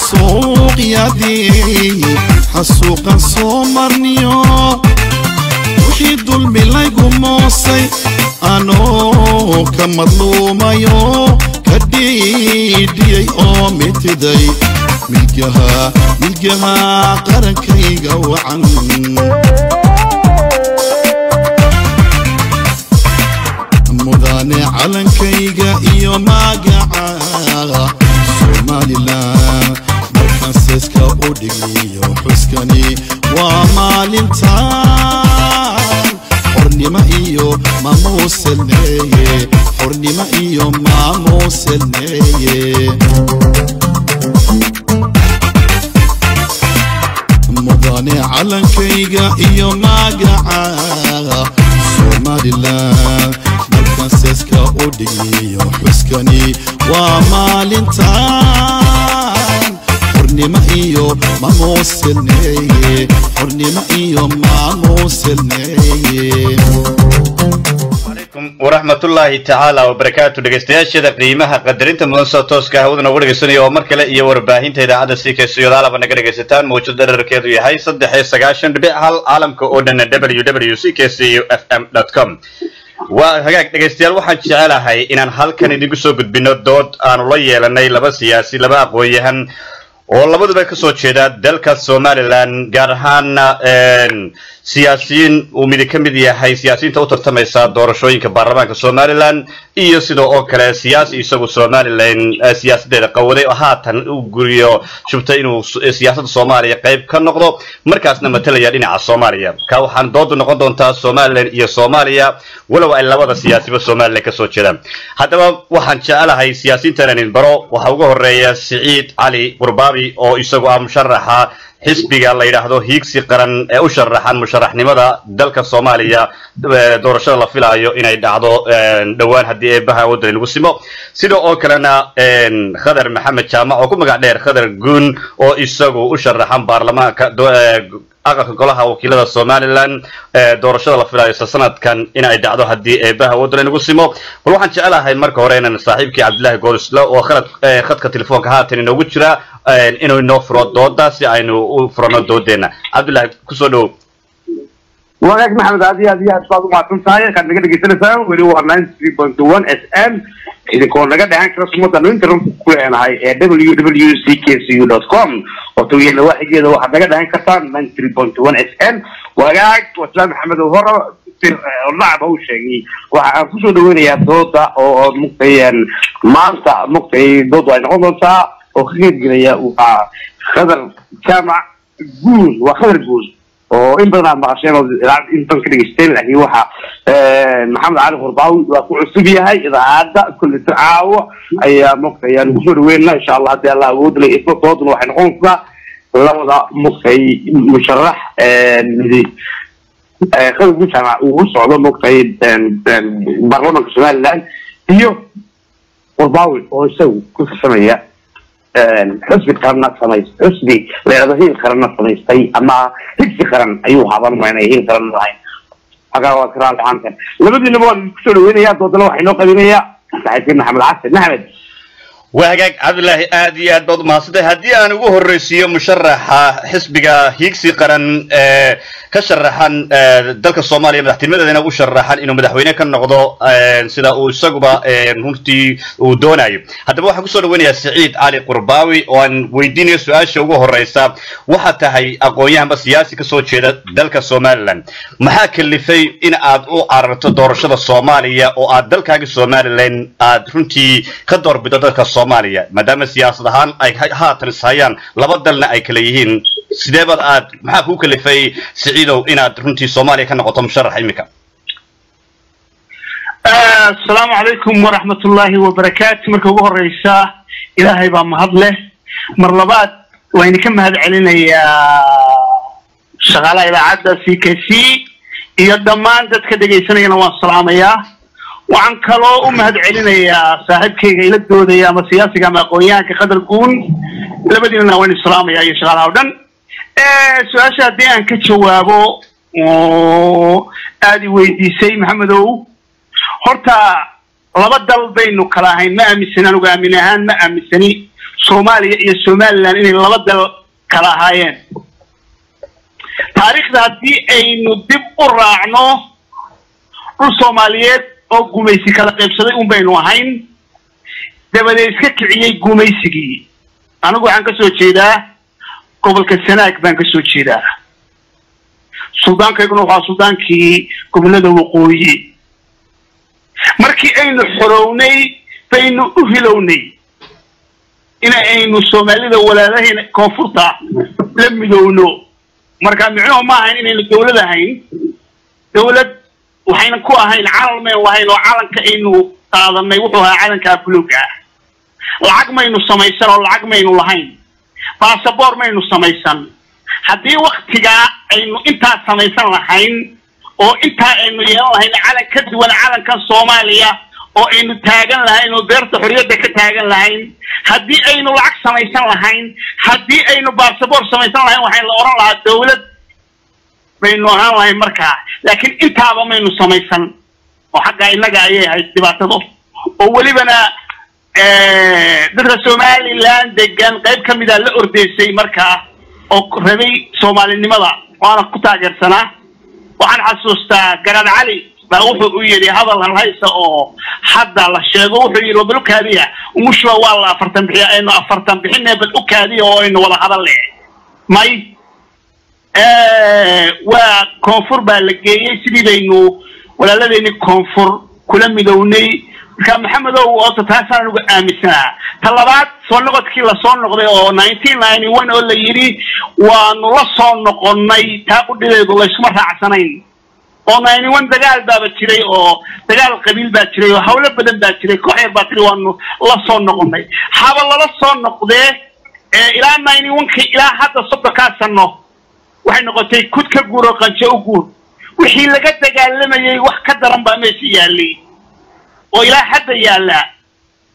Xasuuqyadii xasuuqan soo marniyo, wixii dulmi laygu moosay, anoo ka madluumayo, ka dhiidhiyey oo mitiday milgaha, milgaha qarankayga wacan. Mudane calankayga iyo magaca Somalilan markaan seeska u dhigniyo, xuskani waa maalintan xornimo iyo maamuuselneeye, xornimo iyo maamuuselneeye. Mudane calankayga iyo magaca Somalilan markaan seeska u dhigniyo, xuskani waa maalintan xornimo iyo maamuuselneeye, xornimo iyo maamuuselneeye. Waraxmatullaahi tacaala wabarakaatu. Dhegeystayaasheeda qiimaha qadarinta mudan, soo tooska hawada noogu dhegeysanaya oo mar kale iyo warbaahinta idaacadda c k c odaalaba naga dhegaysataan mawjada dherarkeedu yahay 93.1, caalamka oo dhanna www ckcu fm com. Waa hagaag dhegaystayaal, waxaan jecelahay inaan halkan idinku soo gudbino dood aanu la yeelanay laba siyaasi, laba aqoon-yahan oo labaduba kasoo jeeda dalka Somaliland, gaar ahaana siyaasiyiin uu midi ka mid yahay siyaasiyiinta u tartamaysa doorashooyinka baarlamaanka Somaliland, iyo sidoo oo kale siyaasi isagu Somaliland siyaasaddeeda qawaday oo haatan u guriyo shubtay inuu siyaasadda Soomaaliya qayb ka noqdo, markaasna matalaya dhinaca Soomaaliya. Ka waxaan doodu noqon doontaa Somaliland iyo Soomaaliya, walow ay labada siyaasiba Somaliland kasoo jeedaan. Haddaba waxaan jecelahay siyaasiyiintan idin baro. Waxaa ugu horeeya Siciid Cali Qurbaabi oo isagu ah musharaxa xisbiga la yidhaahdo Hiigsi Qaran ee u sharaxan musharaxnimada dalka Soomaaliya, doorashada la filaayo inay dhacdo dhowaan haddii eebaha awoodda lagu simo. Sida oo kalena Khadar Maxamed Jaamac oo ku magac dheer Khadar Guun oo isagu u sharaxan baarlamaanka, aqalka golaha wakiilada Somaliland, doorashada la filayo isla sanadkan in ay dhacdo haddii eebaha awoodda laynagu simo. Bal waxaan jecelahay marka hore inaan saaxiibkii Cabdillahi Goodisle oo khalad khadka telefoonka haatan inoogu jira inuu inoo furo dooda si aynu u furano doodeenna. Cabdillahi, kusoo dhowow. Wagaag Maxamed, aad iyo aad iyo aad baad umahadsan tahay. Halkaad naga dhegeysanaysaa weli waa 93.1 FM, idinkoo naga dhehan kara sumadanu internetka ku leenahay ee www ckcu.com oo tawiyana waaxigeeda waxaad naga dhehan kartaan 93.1 FM. Wagaag waslaam Maxamed oo hore nacba u sheegay, waxa aan kusoo dhaweynayaa dooda oo mugtay maanta, mugtay doodu ay noqon doontaa oo ka qeybgelaya waa Khadar Jaamac Guun, waa Khadar Guun oo in badan aad maqasheen oo idaacad in badan ka dhegeysteen, laakiin waxa Maxamed Cali Qurbaawi waa ku cusub yahay idaacadda. Kullita caawo ayaa mugtay ayaan kusoo dhaweynaa insha Allah haddii Allah awood leh isla. Dooduna waxay noqonaysaa labada mugtay musharax midi Khadar Guun Jaamac uu u socdo mugtay baarlamaanka Somaliland iyo Qurbaawi oo isagu ku farsamaya xusbi qaranna samays, xusbi la yidhahdo Hiil Qaranna samaystay ama Higsi Qaran ayuu haban maynay, Hiil Qaran lahayn hagaa waa ka raalli ahaantan. Labadiinaba waan kusoo dhaweynaya. Doodana waxaa inoo qabinaya saaxiibkii Maxamed Xasan Maxamed. Waa hagaag Cabdillaahi, aad iyo aad baad umahadsantahay. Haddii aan ugu horreysiiyo musharaxa xisbiga Hiigsi Qaran ee ka sharaxan dalka Soomaaliya, madaxtinimadeedana u sharaxan inuu madaxweyne ka noqdo sida uu isaguba runtii uu doonayo. Haddaba waxaan kusoo dhaweynayaa Siciid Cali Qurbaawi oo aan weydiinayo su-aasha ugu horeysa. Waxaad tahay aqoon-yahanba siyaasi kasoo jeeda dalka Somaliland, maxaa kalifay in aad u cararto doorashada Soomaaliya oo aad dalkaaga Somaliland aad runtii ka doorbido dalka Soomaaliya, maadaama siyaasad ahaan ay haatan ishayaan, laba dalna ay kala yihiin? Sideebaad aad, maxaa kuu kalifay Siciidow inaad runtii Soomaaliya ka noqoto musharax imika? Asalaamu calaykum waraxmatullaahi wabarakaatu. Marka ugu horeysa Ilaahay baa mahad leh. Mar labaad waa idinka mahad celinayaa shaqaalaha idaacadda CKC iyo dhammaan dadka dhegaysanayana waan salaamayaa. Waxaan kaloo u mahad celinayaa saaxiibkayga ila doodaya ama siyaasiga ama aqoon-yahanka Qadar Guun. Labadiinana waan salaamayaa iyo shaqaalaha o dhan. Su-aasha haddii aan ka jawaabo oo aada i weydiisay Maxamedow, horta laba dal baynu kala ahayn ma aaminsani, anigu aamin ahaan ma aaminsani. Soomaaliya iyo Somaliland inay laba dal kala ahaayeen. Taariikhda haddii aynu dib u raacno, dhul Soomaaliyeed oo gumaysi kala qaybsaday un baynu ahayn, dabadeed iska kiciyey gumaysigii. Anigu waxaan ka soo jeedaa gobolka Sanaag baan ka soo jeedaa, suldaankayguna waxaa suldaankii gobollada waqooyi. Markii aynu xorownay baynu u hilownay in aynu Soomaalida walaalahayna koonfurta la midowno. Marka micnuhu ma ahayn inaynu dawlad ahayn, dawlad waxayna ku ahayn calan maynu lahayn, oo calanka aynu qaadanay wuxuu ahaa calankaa buluug ah. Lacag maynu samaysan oo lacag maynu lahayn, baasaboor maynu samaysan. Haddii waktigaa aynu intaa samaysan lahayn oo intaa aynu yeelan lahayn calan ka duwan calankan Soomaaliya oo aynu taagan lahayn oo beerta xorriyadda ka taagan lahayn, haddii aynu lacag samaysan lahayn, haddii aynu baasaboor samaysan lahayn, waxaynu la odhan lahaa dawlad baynu ahaan lahayn markaa. Laakiin intaaba maynu samaysan oo xagga innaga ayay ahayd dhibaatado, oo welibana dadka Somaliland degan qayb ka mida la ordeysay markaa oo rabay Soomaalinimada, waana ku taageersanaa. Waxaan xasuustaa Garaad Cali baa wuxuu u yidhi hadal halhaysa oo hadda la sheego, wuxuu yidhi: "Bal u kaadiya, umushuba waa la 40 bixiya, aynu 40 bixine, bal u kaadiya oo aynu wada hadal." May, waa koonfur baa la geeyey, sidii baynu walaaladeenii koonfur kula midownay. Marka Maxamedow, horta taasaan anigu aaminsanaa. Ta labaad, soo noqodkii lasoo noqday oo 1991 oo la yidhi waanu la soo noqonnay, taa qudhideedu laysuma raacsanayn, oo 91 dagaal baaba jiray oo dagaal qabiil baa jiray oo hawlo badan baa jiray. Koox yar baa tiri waanu la soo noqonnay. Haba lala soo noqdee, ilaa 91-kii ilaa hadda 30-kaa sano waxay noqotay kud ka guur oo qanjo u guur. Wixii laga dagaalamayay wax ka daran baa meesha yaallay oo ilaa hadda yaallaa.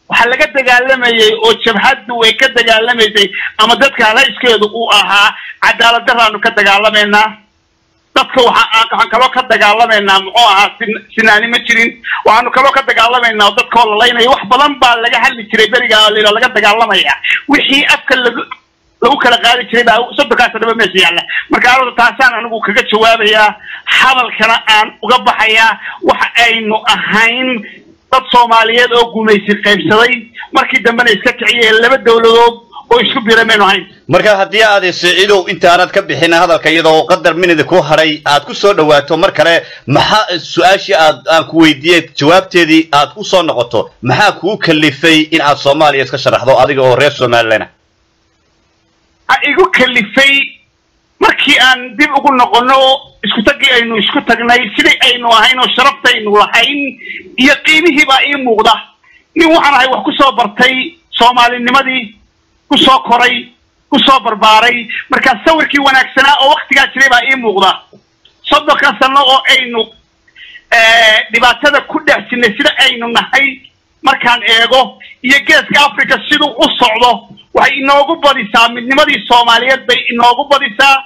Waxaa laga dagaalamayay oo jabhaddu way ka dagaalamaysay ama dadka halayskeedu uu ahaa cadaalad daraanu ka dagaalamaynaa, dadka waxaan kaloo ka dagaalamaynaa muxuu ahaa sinaani ma jirin, waxaanu kaloo ka dagaalamaynaa dadkoo lalaynaya. Wax badan baa laga hadli jiray berigaa la laga dagaalamaya. Wixii afka lagu kala qaadi jiray baa 30-kaa sanaba meesha yaalla. Marka arada taasaan anigu kaga jawaabayaa, hadalkana aan uga baxayaa. Waxa aynu ahayn dad Soomaaliyeed oo gumaysi qaybsaday, markii dambena iska kiciyeen, laba dawladood oo isku biray maynu ahayn. Marka haddii aad, Siciidow, intaanad ka bixin hadalka iyadoo qadar minida ku hadhay aad ku soo dhawaato mar kale, maxaa su-aashii aad aan ku weydiiyey jawaabteedii aad ku soo noqoto, maxaa kuu kalifay in aad Soomaaliya iska sharaxdo adiga oo reer Somaliland? Ha igu kalifay markii aan dib ugu noqono isku taggii aynu isku tagnay, sidai aynu ahayn oo sharaftaynu lahayn iyo qiimihii baa ii muuqda. Nin waxaan ahay wax ku soo bartay Soomaalinimadii, ku soo koray, ku soo barbaaray. Markaa sawirkii wanaagsanaa oo waktigaa jiray baa ii muuqda. 30-ka sano oo aynu dhibaatada ku dhex jirnay, sida aynu nahay markaan eego iyo geeska Africa siduu u socdo, waxay inoogu badisaa midnimadii Soomaaliyeed bay inoogu badisaa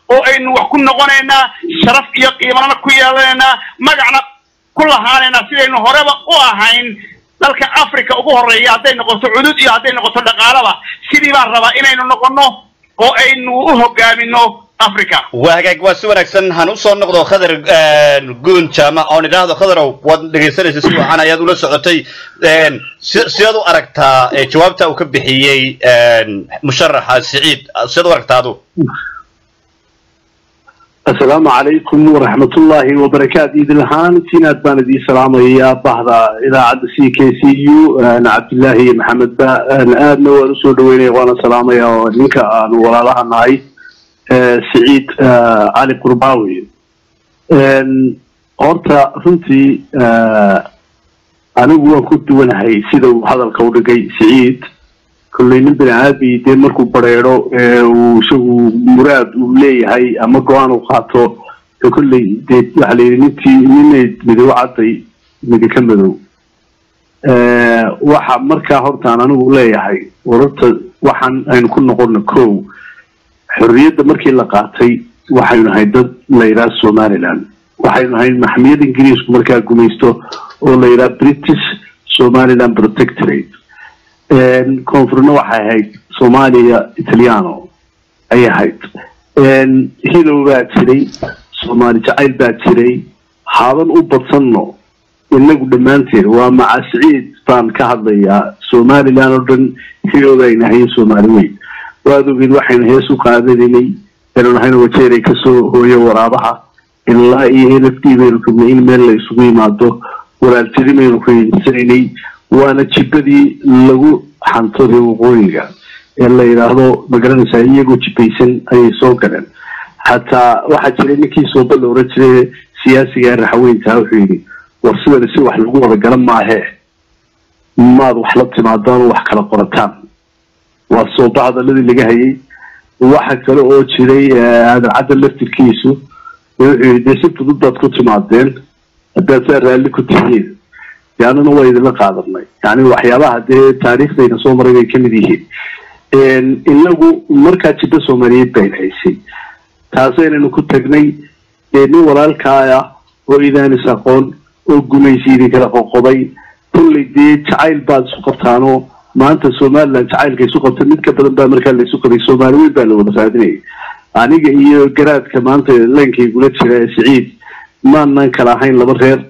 oo aynu wax ku noqonaynaa, sharaf iyo qiimana ku yeelanaynaa, magacna ku lahaanaynaa, sidaynu horeba u ahayn dalka Africa ugu horreeya hadday noqoto cudud iyo hadday noqoto dhaqaalaba. Sidii baan rabaa inaynu noqono oo aynu u hogaamino Africa. Waa hagaag, waa si wanaagsan. Han usoo noqdo Khadar Guun Jaamac oon idhaahdo: Khadarow, waad dhegaysanaysa, si wacan ayaad ula socotay. Sidaad u aragtaa jawaabta uu ka bixiyey musharaxa Siciid? Sidaad u aragtaa adu? Asalaamu calaykum waraxmatullaahi wabarakaatu. Idin ahaan sinaad baan idiin salaamayaa, bahda idaacadda CKCU, Cabdillaahi iyo Maxamed ba aadna waan usoo dhaweynaya, waana salaamaya oo ninka aanu walaalaha nahay, Siciid Cali Qurbaawi. Horta runtii anigu waan ku duwanahay sida uu hadalka u dhigay Siciid. Kolley nin bini aadmi dee markuu bareero uu isagu muraad uu leeyahay ama go-aan uu qaato, de kolley dee waxaa la yidhi nintii ninay midow cadday midi ka madow. Waxa markaa hortaan anigu leeyahay, wararta waxaan aynu ku noqono kow, xorriyadda markii la qaatay waxaynu nahay dad la yidhaha Somaliland, waxaynu nahay maxmiyad Ingiriisku markaa gumaysto oo la yidhaha British Somaliland Protectorate. Koonfurna waxay ahayd Soomaaliya Italiano ayay ahayd. Hilow baa jiray, Soomaali jacayl baa jiray. Haban u badsanno inagu dhammaanteen, waa maca Siciid baan ka hadlayaa. Somaliland oo dhan hilowbayna hayn, Soomaali weyn waad ogeed. Waxaynu hees u qaadanaynay aynu nahayna Wajeeray kasoo hooyo waraabaha ilaa iyo NFD baynu rabnay in meel la isugu yimaado, walaaltinimaynu raysanaynay. Waana jibadii lagu xanto reer waqooyiga ee la yidhaahdo, magaranaysaa, iyagoo jibaysan ayay soo galeen. Xataa waxaa jiray ninkii Sooba la oran jiray, siyaasiga raxaweyntaa, wuxuu yidhi: "War sidani si wax lagu wada galan maahee, maad wax la timaadaan oo wax kala qorataan." Waa Sooba hadaladii laga hayay. Waxa kale oo jiray Aadan Cadda laftirkiisu wuxuu yidhi: "Dee si fudud baad ku timaadeen, haddaad saa raalli ku tihiin dee annana waa idinla qaadanay." Yani waxyaabaha dee taariikhdayna soo maray bay kamid yihiin. Inagu markaa jibba Soomaaliyeed bayn haysay, taasaynaynu ku tagnay. Dee nin walaalkaaya oo idaan is aqoon oo gumaysi idin kala qoqobay, kulley dee jacayl baad isu qabtaanoo maanta Somaliland jacaylka isu qabta mid ka badan baa markaa la isu qabay. Soomaali weyn baa la wada raadinayay. Aniga iyo garaadka maanta leenkaygula jira ee Siciid maanan kala ahayn laba reer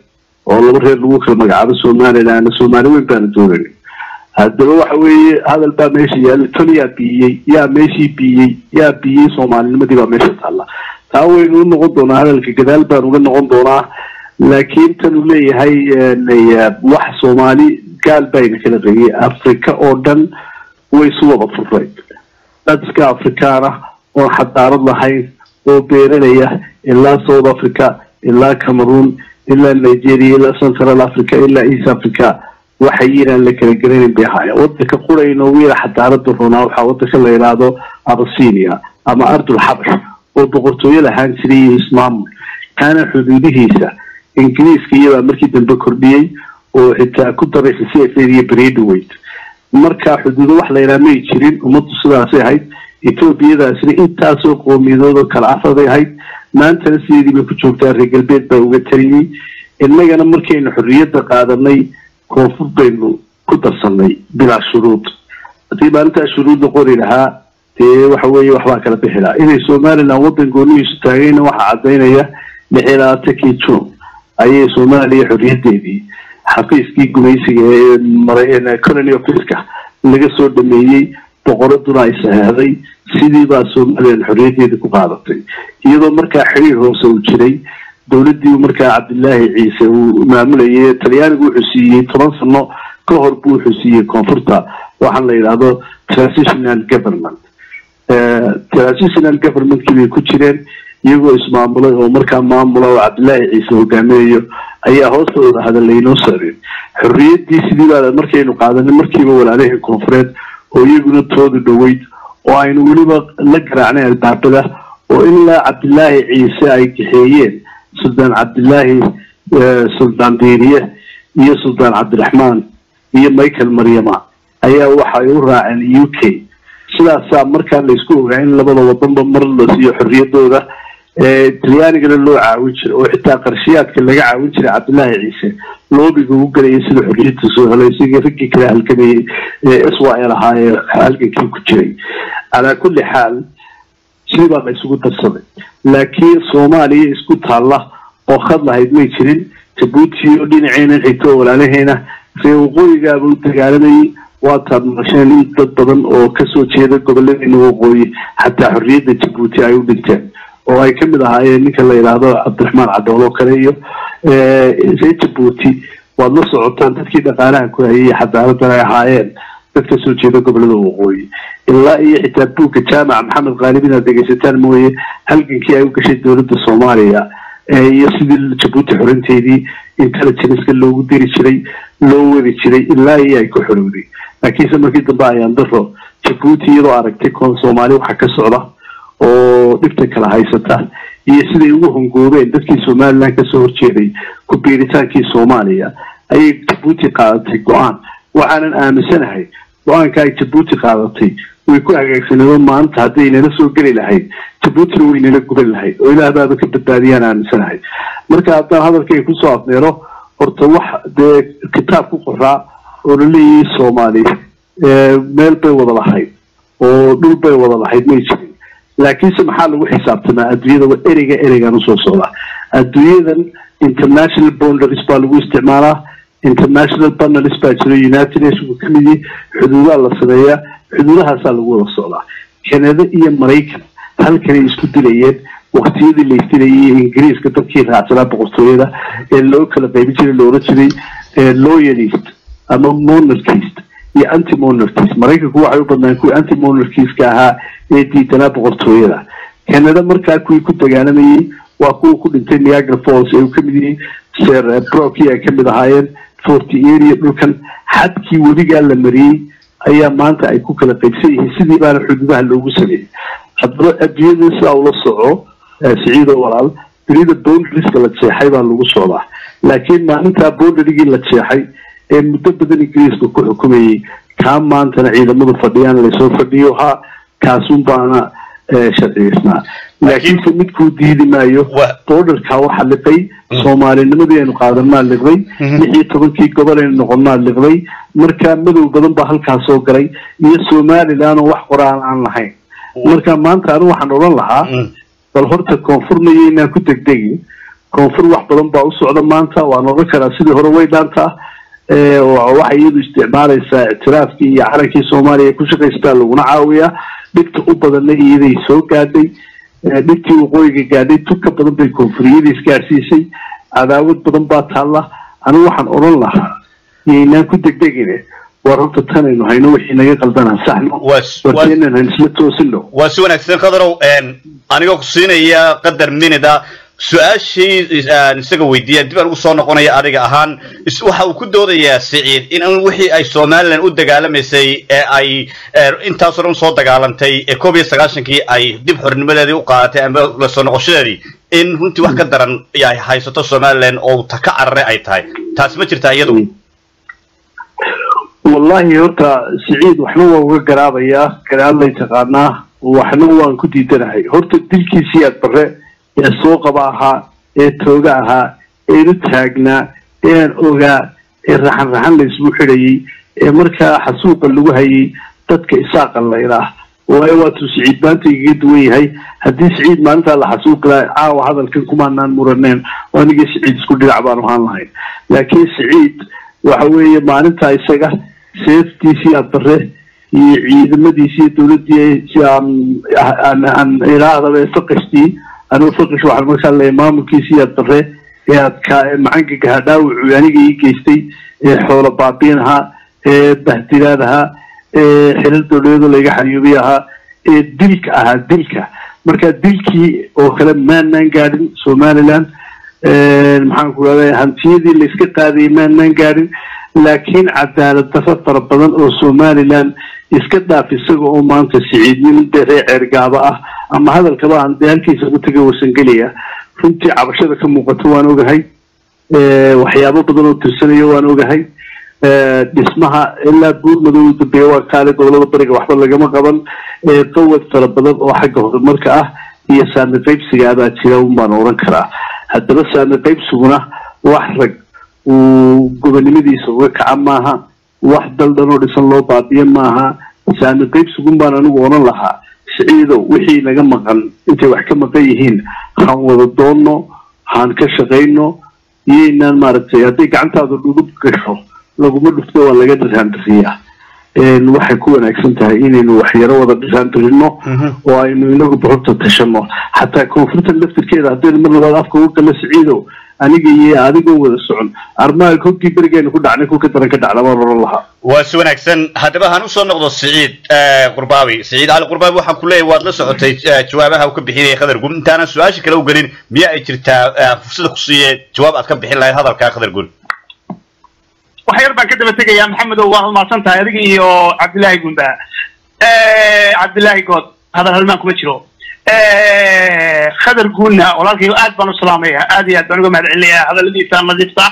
oo laba reer lagu kala magacaabo Somaliland. Soomaali weyn baana doonanay. Haddaba waxa weeye, hadal baa meesha yaalla: tol yaa biiyey? Yaa meeshii biiyey? Yaa biiyey? Soomaalinimadii baa meesha taalla. Taa waynu u noqon doonaa, hadalka gadaal baan uga noqon doonaa. Laakiin tan uu leeyahay wax Soomaali gaal bayna kala qeeyay, Afrika oo dhan way isu wada furnayd. Dadka Afrikaana oon xadaarad lahayn oo beeralaya, ilaa South Africa, ilaa Cameroon, ilaa Nigeria, ilaa Central Africa, ilaa East Africa, waxay yiraan la kala garanayn bay ahaayeen. Wadanka qura inoogu yara xadaarada runaa waxaa wadanka la yidhaahdo Abasinia ama Ardul Xabash oo boqortooyo lahaan jiray iyo ismaamul, kaana xuduudihiisa Ingiriiska iyabaa markii dambe kordhiyey oo xitaa ku daray xisiafeed iyo beredhaweyd. Marka xuduudo wax la yidhaha may jirin, ummaddu sidaasay ahayd. Etoobiyadaasina intaasoo qoomiyadood oo kala afaday ahayd, maantana sideedii bay ku joogtaa. Reer galbeed baa uga taliyey. Innagana markaynu xorriyadda qaadanay koonfur baynu ku darsanay bilaa shuruud. Haddii maalintaa shuruud la qori lahaa, dee waxa weeye waxbaa kala bixi lahaa. Inay Somaliland waddan goonihiisu taagayna waxaa caddaynaya 26-kii June ayay Soomaaliya xorriyaddeedii xafiiskii gumaysiga ee colony officeka laga soo dhameeyey, boqoraduna ay saxeexday. Sidii baa Somaliland xorriyaddeedii ku qaadatay, iyadoo markaa xiriir hoose uu jiray dowladdii markaa Cabdilaahi Ciise uu maamulayay. Talyaanigu wuxuu siiyey 10 sano ka hor buu wuxuu siiyey koonfurta waxaan la yidhaahdo transitional government. Transitional governmentkii bay ku jireen iyagoo ismaamulay oo markaa maamula oo Cabdilaahi Ciise hogaaminayo ayaa hoostooda hadal laynoo socdeen. Xorriyaddii sidii baa markaynu qaadanay markiiba walaalihii koonfureed oo iyaguna toodu dhoweyd oo aynu weliba la garaacnay albaabada oo ilaa Cabdilaahi Ciise ay kaxeeyeen Suldaan Cabdilaahi, Suldaan Diiriye iyo Suldaan Cabdiraxmaan iyo Michael Maryama ayaa waxay u raaceen UK. Sidaasaa markaa laysku ogaa in labada wadanba mar la siiyo xorriyaddooda. Talyaanigana loo caawin jiray oo xitaa qarshiyaadka laga caawin jiray Cabdilaahi Ciise loobiga ugu galayay sida xorriyadda soo helay, sidii raggii kale halgamayay ee SYL ahaa ee halgankii ku jiray. Calaa kulli xaal, sidii baa la isugu darsaday, laakiin Soomaaliya isku taalla oo khad lahayd may jirin. Jabuuti oo dhinaceena xigto oo walaalaheena, reer waqooyigaaba u dagaalamayay. Waataad maqasheen in dad badan oo kasoo jeeda gobolladeena waqooyi xataa xorriyadda Jabuuti ay u dhinteen, oo ay kamid ahaayeen ninka la yidhaahdo Cabdiraxmaan Cadool oo kale iyo reer Jabuuti. Waad la socotaan dadkii dhaqaalaha ku hayay xadaaradan ay ahaayeen dad kasoo jeeda gobollada waqooyi. Ilaa iyo xitaa buugga Jaamac Maxamed Qaalib inaad dhegeysataan mooye, halgankii ay u gashay dowladda Soomaaliya iyo sidii Jabuuti xorinteedii intelligenceka loogu diri jiray, loo wadi jiray ilaa iyo ay ku xorowday. Laakiinse markii dambe ayaan daro Jabuuti iyadoo aragtay koon Soomaali waxa ka socda oo dhibta kala haysata iyo siday ugu hongoobeen dadkii Somaliland kasoo horjeeday ku biiritaankii Soomaaliya, ayay Jabuuti qaadatay go-aan. Waxaanan aaminsanahay go-aanka ay Jabuuti qaadatay way ku hagaagsaneedo. Maanta hadday nala soo geli lahayd Jabuutina way nala guban lahayd oo Ilaah baaba ka badbaadiyaan aaminsanahay. Marka haddaan hadalkayga kusoo afmeero, horta wax dee kitaab ku qoraa oo la leeyahay Soomaali Meel bay wada lahayd oo dhul bay wada lahayd may jirin. Laakiinse maxaa lagu xisaabtamaa adduunyada? Ereyga ereygan usoo socda, adduunyadan international boundaries baa lagu isticmaalaa, international panels baa jira, United Nations ka mid yihi, xuduudaa la sameeyaa, xuduudahaasaa lagu wada socdaa. Kanada iyo Maraykan halkanay isku dilayeen waqtiyadii la isdilayay, Ingiriiska dadkii raacsanaa boqortooyada ee loo kala qaybin jiray, la oran jiray loyalist ama monarchist iyo anti monarchist. Maraykanku waxay u badnaan kuwii anti monarchistka ahaa ee diidanaa boqortooyada. Canada markaa kuwii ku dagaalamayey waa kuwa ku dhintay Niagara Falls ee uu kamid yahay Sir Broki, ay kamid ahaayeen Fort Erie. Dhulkan xadkii webigaa la mariyey ayaa maanta ay ku kala qaybsan yihiin, sidii baana xuduudaha loogu sameeyey. Haddaba adduunyada sidaa ula soco, Siciido walaal, dunida boundarieska la jeexay baa lagu socdaa. Laakiin maalintaa boundarygii la jeexay ee muddo badan Ingiriiska ku xukumayey, kaa maantana ciidamadu fadhiyaan lasoo fadhiyo ha kaasun baana sharciyeysnaa. Laakiinse midkuu diidi maayo borderka waxa liqay soomaalinimadii aynu qaadanaa liqday, 16kii gobol aynu noqonnaa liqday. Marka madow badan baa halkaa soo galay iyo Somaliland oo wax qoraan aan lahayn. Marka maanta anigu waxaan odhan lahaa, bal horta koonfurna yaynaan ku degdegin. Koonfur wax badan baa u socda maanta, waan odhan karaa sidii hore way dhaantaa. Waxay iyadu isticmaalaysaa ictiraafkii iyo calankii Soomaaliya ku shaqaystaa, laguna caawiyaa. Dhibta u badanna iyaday soo gaadhay. Dhibtii waqooyiga gaadhay tuka badan bay koonfuriyada isgaadhsiisay, cadaawad badan baa taalla. Anigu waxaan odhan lahaa yaynaan ku degdegine, war horta tanaynu hayno wixii naga qaldanaa saxno, warteenan hayn isla toosino. Waa si wanaagsan, Khadarow. Anigoo ku siinaya qadar minida, su-aashii aan isaga weydiiya dib aan ugu soo noqonaya. Adiga ahaan, waxa uu ku doodayaa Siciid in wixii ay Somaliland u dagaalamaysay ee ay intaasoo dhan soo dagaalantay ee 91kii ay dib xornimadeedii u qaadatay ama la soo noqoshadeedii, in runtii wax ka daran ay haysato Somaliland oo ta ka cararay ay tahay. Taasi ma jirtaa iyadu? Wallahi horta Siciid waxna waan uga garaabayaa, garaadlay taqaanaa, waxna waan ku diidanahay. Horta dilkii Siyaad Barre ee soo qaba ahaa ee tooga ahaa eenu taagnaa ee aan ogaa ee raxan raxan la isugu xidhayey ee markaa xasuuqa lagu hayay dadka Isaaqa la ilaah, waayo waatuu Siciid maanta igaga duwan yahay. Haddii Siciid maalintaa la xasuuqi lahaa, caawa hadalkan kumaanaan muraneen oo anigii Siciid isku dhinac baanu ahaan lahayn. Laakiin Siciid waxa weeye maalintaa isaga seeftiisii Aad Barre iyo ciidamadiisii iyo dowladdii aan ilaahdaba ee faqishtii, anigu faqish waxaan markaa leeyahay maamulkiisii Aad Barre ee adkaa ee macangaga dhaawacu aniga ii geystay ee xoolo baabiin ahaa ee bahdilaad ahaa ee xilal dowladeedu layga xayuubiy ahaa ee dilka ahaa dilka. Marka dilkii oo kale maanaan gaadhin Somaliland, maxaan ku rahday, hantiyadii layska qaadayay maanaan gaadhin. Laakiin cadaalad darro fara badan oo Somaliland iska dhaaf, isaga oo maanta Siciidnin dee reer Ceergaaba ah ama hadalkaba aan dee halkiisa ku tegay Wasangelaya, runtii cabashada ka muuqato waan ogahay, waxyaabo badan oo tirsanayo waan ogahay. Dhismaha ilaa Buur Madow u dambeeya waa kaale, gobolada bariga waxba lagama qaban. Qawad fara badan oo xagga horumarka ah iyo saami qaybsiga abaa jira un baan oran karaa. Haddaba saami qaybsiguna wax rag uu gobonimadiisa uga kaca maaha, wax dal dhan oo dhisan loo baabiyo maaha. Saami qaybsigun baan anigu oran lahaa, Siciidow, wixii naga maqan intay wax ka maqan yihiin han wada doonno, han ka shaqayno. Iyaynaan maaragtay hadday gacantaadu dhudub gasho laguma dhufto, waa laga dhiraandhiriyaa. Waxay ku wanaagsan tahay inaynu waxyaro wada dhiraandhirino oo aynu inagu horta tashano. Xataa koonfurta laftirkeeda haddaynu mar labaad afka uga galno, Siciidow, aniga iyo adigoo wada socon armaha hogii berigeenu ku dhacnay ku ka daran ka dhacna baan oran lahaa. Waa si wanaagsan. Haddaba han usoo noqdo Siciid Qurbaawi, Siciid Cali Qurbaawi. Waxaan ku leeyahay waad la socotay jawaabaha uu ka bixinayay Khadar Gun. Intaanan su-aasha kale u gelin, miyaa ay jirtaa fursada ku siiye jawaab aad ka bixin lahayd hadalka Khadar Gun? Wax yar baan ka daba tegayaa. Maxamedow, waa mahadsan tahay adiga iyo Cabdillaahi Gunda, Cabdillaahi Good. Hadal halmaan kuma jiro. Khadar Guunna walaalkay aad baan u salaamaya, aad iyo aad baan uga mahad celinayaa hadalladiisa nadiifta.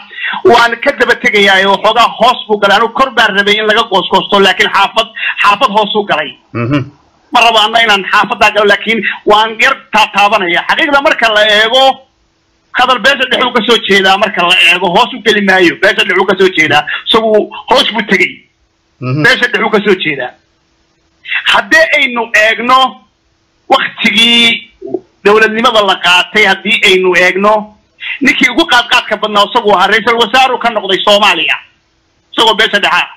Waan ka daba tegayaa oo xoogaa hoos buu galay. Anigu kor baan rabay in laga goosgoosto, laakiin xaafad xaafad hoosuu galay. Ma rabo anna inaan xaafadaa galo, laakiin waan yar taataabanaya xaqiiqda. Marka la eego, Khadar beesha dhexuu ka soo jeedaa. Marka la eego, hoos u geli maayo, beesha dhexuu ka soo jeedaa, isagu hoos buu tegey. Beesha dhexuu ka soo jeedaa. Haddii aynu eegno waktigii dowladnimada la qaatay, haddii aynu eegno ninkii ugu qaadqaadka badnaa isagu ahaa, ra-iisul wasaaruu ka noqday Soomaaliya isagoo beesha dhexa.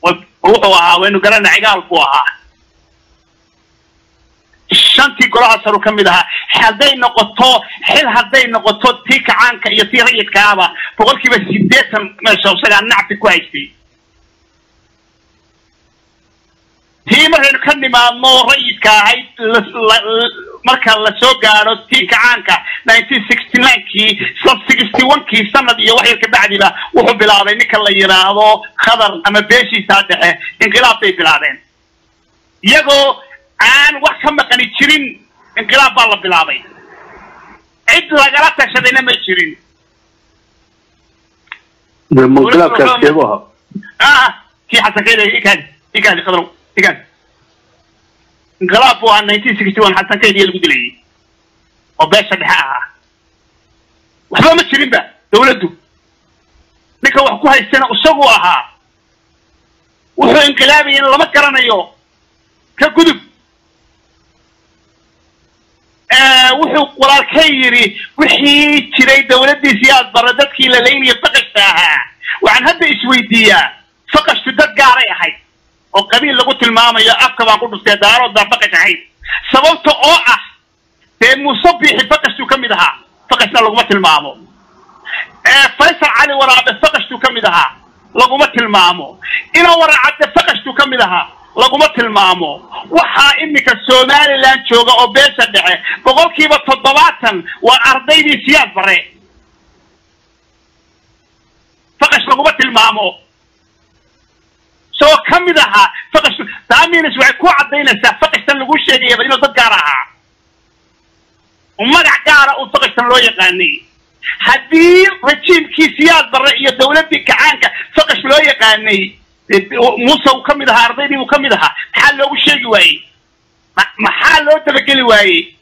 Wuxuu ahaa, waynu garana, Cigaal buu ahaa, shantii golaha saru ka mid ahaa. Hadday noqoto xil, hadday noqoto tii kacaanka iyo tii rayidkaaba, 80% meesha isagaa nacfi ku haystay. Tii markaynu ka nimaadno rayidka ahayd, marka la soo gaadho tii kacaanka 1969-kii, 61-kii, sanad iyo wax yar ka bacdiba, wuxuu bilaabay ninka la yidhaahdo Khadar ama beeshiisaa dhexe inqilaab bay bilaabeen, iyagoo aan wax ka maqani jirin. Inqilaab baa la bilaabay, cid lagala tashadayna ma jirin. Inqilaabkaas keebu ahaa? Kii Xasan Kayd. Ikaadi, ikaadi, Khadrow, ikaadi. Inqilaab buu ahaa 1961, Xasan Kayd iyo lagu dilayay oo beesha dhexe ahaa. Waxba ma jirinba dawladdu, ninka wax ku haystana isagu ahaa, wuxuu inqilaabayana lama garanayo. Ka gudub, wuxuu walaalkay yidhi wixii jiray dawladdiisii aad bara dadkii la laynaya faqashta ahaa. Waxaan hadda isweydiiyaa, faqashtu dad gaaray ahayd oo qabiil lagu tilmaamayo, afka baan ku dhuftee, Daarood baa faqash ahayd, sababta oo ah dee Muuse Biixi faqashtuu ka mid ahaa, faqashna laguma tilmaamo. Faysal Cali Waraabe faqashtuu ka mid ahaa, laguma tilmaamo. Ina Waracadde faqashtuu ka mid ahaa, laguma tilmaamo. Waxaa iminka Somaliland jooga oo beesha dhexe 70% waa ardaydii Siyaad Bare, faqash laguma tilmaamo isagoo ka mid ahaa faqash. Taamins waxay ku caddaynaysaa faqashtan lagu sheegayaba inuu dad gaar ahaa, magac gaara uu faqashtan loo yaqaanay. Haddii rajiimkii Siyaad Barre iyo dawladdii kacaanka faqash loo yaqaanay, Muuse uu ka mid ahaa, ardaydii uu ka mid ahaa, maxaa loogu sheegi waayey? Maxaa loo dabageli waayey?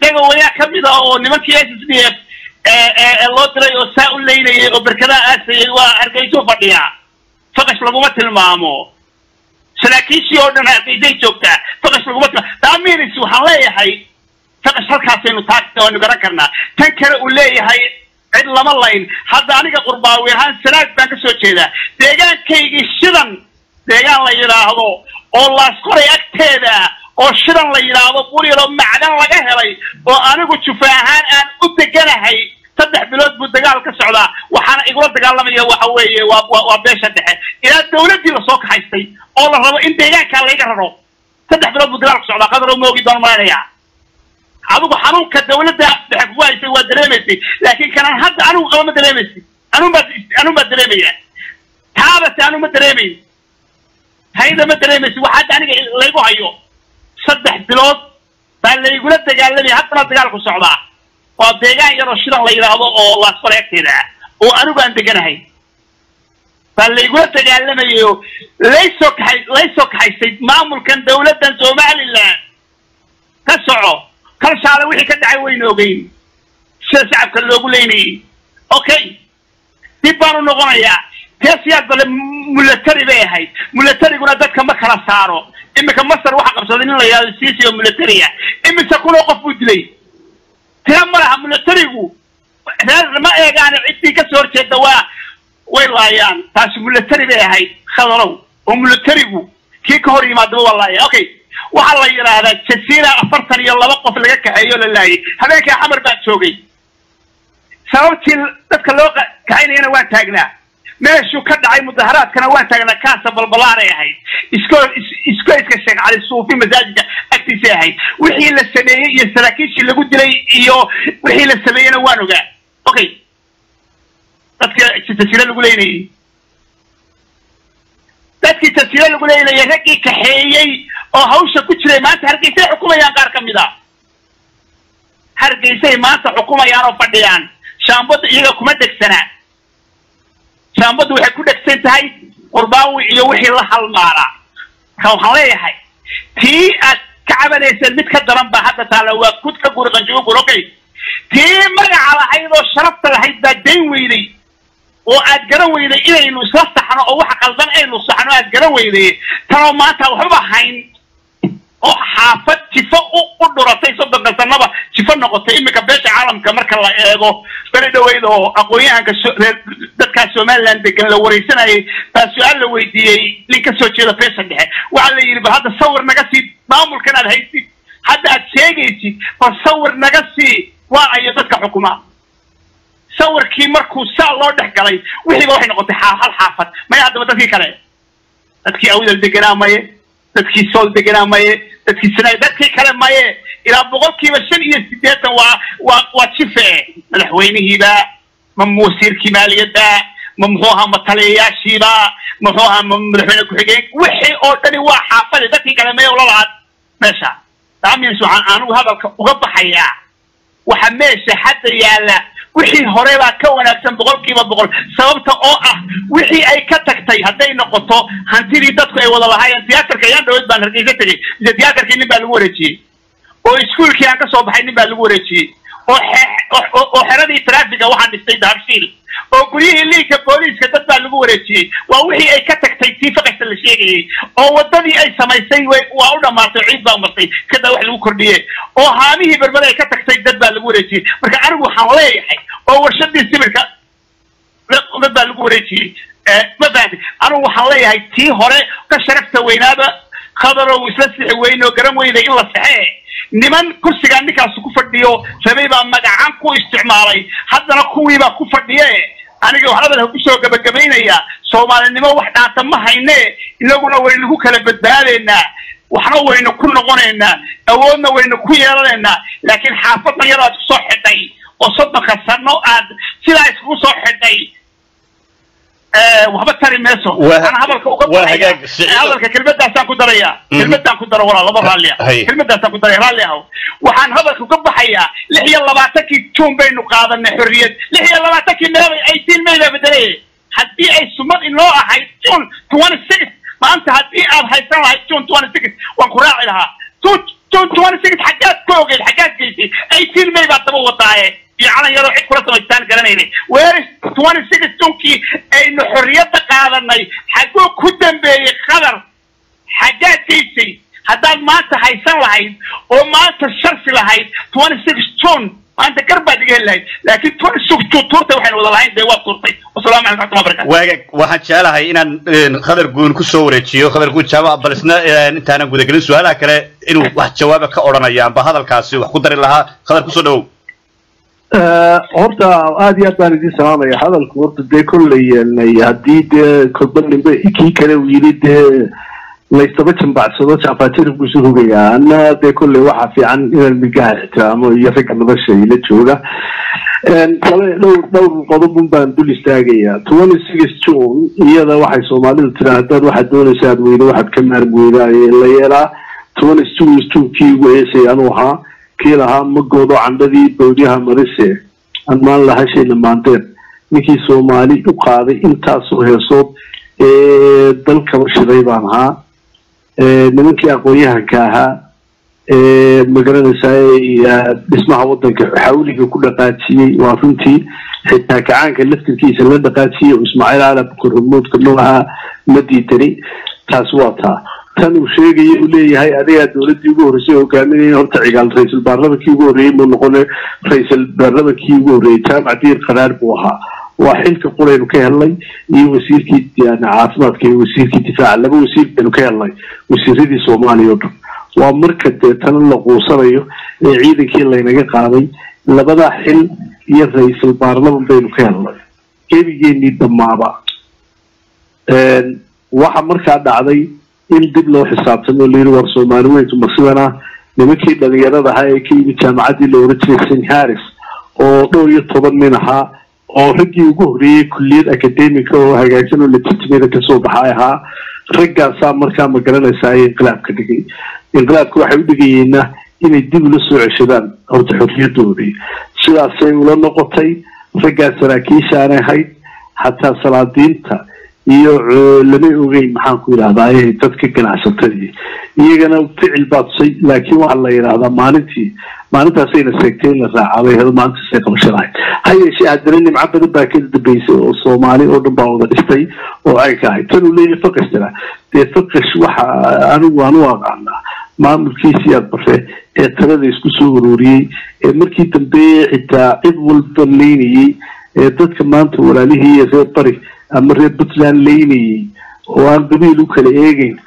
Isaga wayaa ka mid ah oo nimankii SSDF loo diray oo saa u leynayay oo berkadaha aasayay, waa Hargeysuu fadhiyaa, faqash laguma tilmaamo. Saraakiishii oo dhan Hargeysay joogtaa, faqash laguma tilmaamo. Taaminis waxaan leeyahay faqash halkaasaynu taagta waanu garan karnaa. Tan kale uu leeyahay cid lama layn, hadda aniga Qurbaawi ahaan Sanaag baan ka soo jeedaa. Deegaankaygii Shidan, deegaan la yidhaahdo oo Laasqoray agteeda oo Shidan la yidhaahdo, buryalo macdan laga helay oo anigu jufa ahaan aan u deganahay, 3 bilood buu dagaal ka socdaa. Waxaana igula dagaalamaya waxa weeye waa beesha dhexe, ilaa dawladdii lasoo kaxaystay oo la rabo in deegaankaa layga raro. 3 bilood buu dagaal ka socdaa. Qadar moogi doon malaynayaa, adigu xanuunka dawladda dhexe kugu haysay waa dareemaysay, laakiin kanaan hadda anigu qaba ma dareemaysid. Anun baa dareemaya taabase, anu ma dareemayn, hayda ma dareemaysid. Waxa hadda aniga laygu hayo, 3 bilood baa laygula dagaalamaya, haddana dagaalku socdaa. Waa deegaan yaroo Shidan la yidhaahdo oo Laasqoray agteeda ah oo anigu aan deganahay baa laygula dagaalamayo, laysoo kaxaystay maamulkan dawladdan Somaliland ka soco. Kalshaale wixii ka dhacay waynu ogeyn, sida shacabka loogu leynayay. Okay, dib baanu noqonayaa. Tee Siyaad Bale military bay ahayd, militariguna dadka ma kala saaro. Iminka Masar waxaa qabsaday nin la yidhahdo Sisi oo military ah, imise kunoo qof buu dilay? Tira ma laha. Militarigu reer ma eegaan, ciddii kasoo horjeeda waa way laayaan. Taasi military bay ahayd, Khadarow, oo militarigu kii ka hor yimaadaba waa laaya. Okay, waxaa la yidhaahdaa Jasiira 42 qof laga kaxeeyo la laayay. Habeenkaa Xamar baan joogay, sababtii dadka loo kaxaynayana waan taagnaa, meeshuu ka dhacay mudaharaadkana waan taagnaa. Kaasa balbalaaray ahayd, iskoyska Sheekh Cali Suufi masaajidka agtiisay ahayd. Wixii la sameeyey iyo saraakiishii lagu dilay iyo wixii la sameeyeyna waan ogaa. Okay, dadka Jasiira lagu leynayay, dadkii Jasiira lagu leynayay, raggii kaxeeyey oo hawsha ku jiray maanta Hargeysay xukumayaan. Qaar ka mid a Hargeysay maanta xukumayaan oo fadhiyaan. Shaambadda iyaga kuma dhegsanaa, shaambaddu waxay ku dhegsan tahay Qurbaawi iyo wixii la halmaalaa. Marka waxaan leeyahay tii aad ka cabanayseen mid ka daran baa hadda taalla, waa kud ka guri qanjugu gur. Okay, tii magaca lahayd oo sharafta lahayd baa dayn weyday. Oo aad garan weyday inaynu isla saxno oo waxa qaldan aynu saxno aad garan weyday. Tanoo maanta waxbaba hayn oo xaafad jifo u dhuratay 30-ka sanaba jifo noqotay. Iminka beesha caalamka marka la eego, beri dhaweyd oo aqoon-yahanka dadkaa Somaliland degan la wareysanayay baa su-aal la weydiiyey nin ka soo jeeda beesha dhexe. Waxaa la yidhi, bal hadda sawir naga sii maamulkan aad haysid, hadda aad sheegaysid, bal sawir naga sii, waa ayo dadka xukuma? Sawirkii markuu saa loo dhex galay, wixiiba waxay noqotay hal xaafad. Maya, haddaba dadkii kale, dadkii Awdal deganaa maye, dadkii Sool deganaa maye, dadkii Sanaay, dadkii kale maye, ilaa 85% waa jife. Madaxweynihiiba ma wasiirkii maaliyadda, ma muxuu ahaa, ma taliyayaashiiba, muxuu ahaa, ma madaxweyne ku-xigeen, wixii oo dhani waa xaafade. Dadkii kale maye ula lahaad meesha. Taamins waxaan anigu hadalka uga baxayaa, waxa meesha hadda yaalla wixii hore baa ka wanaagsan 100%. Sababta oo ah wixii ay ka tagtay hadday noqoto hantidii dadku ay wada lahaayeen, tiyaatarka ayaan dhaweyd baan Hargeysa tegey, mise tiyaatarkii nin baa lagu wareejiyey, oo iskuulkii aan ka soo baxay nin baa lagu wareejiyey, oo xeradii traafiga waxaan dhistay Dahabshiil, oo guryihii liinka booliiska dad baa lagu wareejiyey. Waa wixii ay ka tagtay tii faqasta la sheegayey, oo waddadii ay samaysay waa u dhammaatay, ciid baa martay kadaa wax lagu kordhiye, oo haamihii Berbere ay ka tagtay dad baa lagu wareejiyey. Marka anigu waxaan leeyahay, oo warshadii sibirka dad baa lagu wareejiyey. Ma fahamtay? Anigu waxaan leeyahay tii hore ka sharafta weynaaba. Khadarow, isla sixi weyne oo garan weyday in la saxee. Niman kursigaa ninkaas ku fadhiyo rabay baa magacaan ku isticmaalay, haddana kuwiibaa ku fadhiye. Aniga waxaan hadalka kusoo gabagabaynayaa, Soomaalinimo wax dhaanta ma hayne, inaguna waynu ku kala badbaadaynaa, waxna waynu ku noqonaynaa, awoodna waynu ku yeelanaynaa. Laakiin xaafadan yar aad kusoo xidhay oo 30-ka sano aad sidaa iskugu soo xidhay waxba tari mayso. Ana hadalka uga baxaya, hadalka kelmadaasaan ku daraya, kelmadaan ku daro walaa laba raalli ah, kelmadaasaan ku daraya, raalli ahow. Waxaan hadalka uga baxayaa, 26-kii Juun baynu qaadanay xorriyad. 26-kii meebay? 18 May baa bedelay. Haddii ay sumad inoo ahayd June 26, maanta haddii aad haysan lahayd June 26 waan ku raaci lahaa. June 26 xaggaad ka ogeyd? Xaggaad geysay? 18 May baad daba wadaaye iyo calan yaroo cid kula samaystaan garanaynay. Weeris 26 Junkii aynu xorriyadda qaadanay xagguu ku dambeeyey? Khadar, xaggaad geysay? Haddaad maanta haysan lahayd oo maanta sharfi lahayd 26 June, maanta gar baad iga heli lahayd. Laakiin 26 June tuurtay, waxaynu wada lahayn dee waa tuurtay. Wasalaamu calaykum raxmatullahi barakatu. Waagag, waxaan jecelahay inaan Khadar Guun ku soo wareejiyo, Khadar Guun Jaamac, bal isna intaanan gudagelin su-aalaha kale inuu wax jawaaba ka odhanaya amba hadalkaasi wax ku dari lahaa. Khadar, kusoo dhawow. Horta aad iyo aad baan idin salaamaya. Hadalku horta dee kolley haddii dee kolba nimbe kii kale uu yidhi dee laysaba jambacsado, jacfaajaribku isu rogayaa. Anna dee kolley waxaa fiican inaan migaha ixtiraamo iyo ragga nolosha ila jooga. Dhowr qodob un baan dul istaagayaa. 26 June iyada waxay Soomaalidu tiraa, haddaad waxaad doonaysa aad weydo, waxaad ka maarmi weydaa la yeelaa. 26 June kii ugu heesay anuu ahaa, kii lahaa ma goodo candhadii bawdyaha marise anmaan lahashayna maandeer, ninkii Soomaali u qaaday intaasoo heesood ee dalkaba shiday baan ahaa. Nimankii aqoon-yahanka ahaa magaranaysaa dhismaha waddanka xawliga ku dhaqaajiyey, waa runtii xitaa kacaanka laftirkiisa la dhaqaajiyey oo Ismaaciil Cali Abukar hormoodka noo ahaa, ma diidani. Taas waa taa. Tan uu sheegaya uu leeyahay adigaa dowladdii ugu horreysay hogaaminaya, horta Cigaal ra-iisul baarlamankii ugu horreeyey muu noqone. Ra-iisul baarlamankii ugu horreeyey Jaamac Diir Qaraar buu ahaa. Waa xilka quraynu ka helnay, iyo wasiirkii yani caafimaadka iyo wasiirkii difaaca, laba wasiir baynu ka helnay wasiiradii Soomaaliya o dhan. Waa marka dee tana la quusanayo ee ciidankii laynaga qaaday, labadaa xil iyo ra-iisul baarlaman baynu ka helnay gebigeenii dhammaaba. Waxa markaa dhacday in dib loo xisaabtamo, layiri war Soomaali weyntu ma sidana? Nimankii dhalinyarada ahaa ee ka yimid jaamacaddii la oran jiray St Harris oo dhowr iyo toban nin ahaa, oo raggii ugu horreeyey kulliyad academica oo hagaagsan oo legitimate kasoo baxay ahaa, raggaasaa markaa ma garanaysaa ay inqilaabka dhigay. Inqilaabka waxay u dhigayeenna inay dib ula soo ceshadaan horta xorriyadoodii. Sidaasay ula noqotay raggaas saraakiishaanay ahayd, xataa salaadiinta iyo lamay ogeyn, maxaan ku yidhahdaa, dadka ganacsatadii iyagana ficil baa tusay. Laakiin waxaa la yidhahdaa maalintii Maalintaasayna seegtay in la raacabay hel maalintaasay qabashadahay. Ha yeeshee haddana nimco badan baa ka dambeysay oo Soomaali oo dhan baa wada dhistay oo ay ka ahayd. Tan uu leeyahay faqashtana, dee faqash waxa anigu aan u aqaanaa maamulkii Siyaad Barre ee talada isku soo ururiyey, ee markii dambe xitaa cid walba leynayey, ee dadka maanta walaalihii reer bari ama reer Puntland leynayey oo aan qabiil u kala eegeyn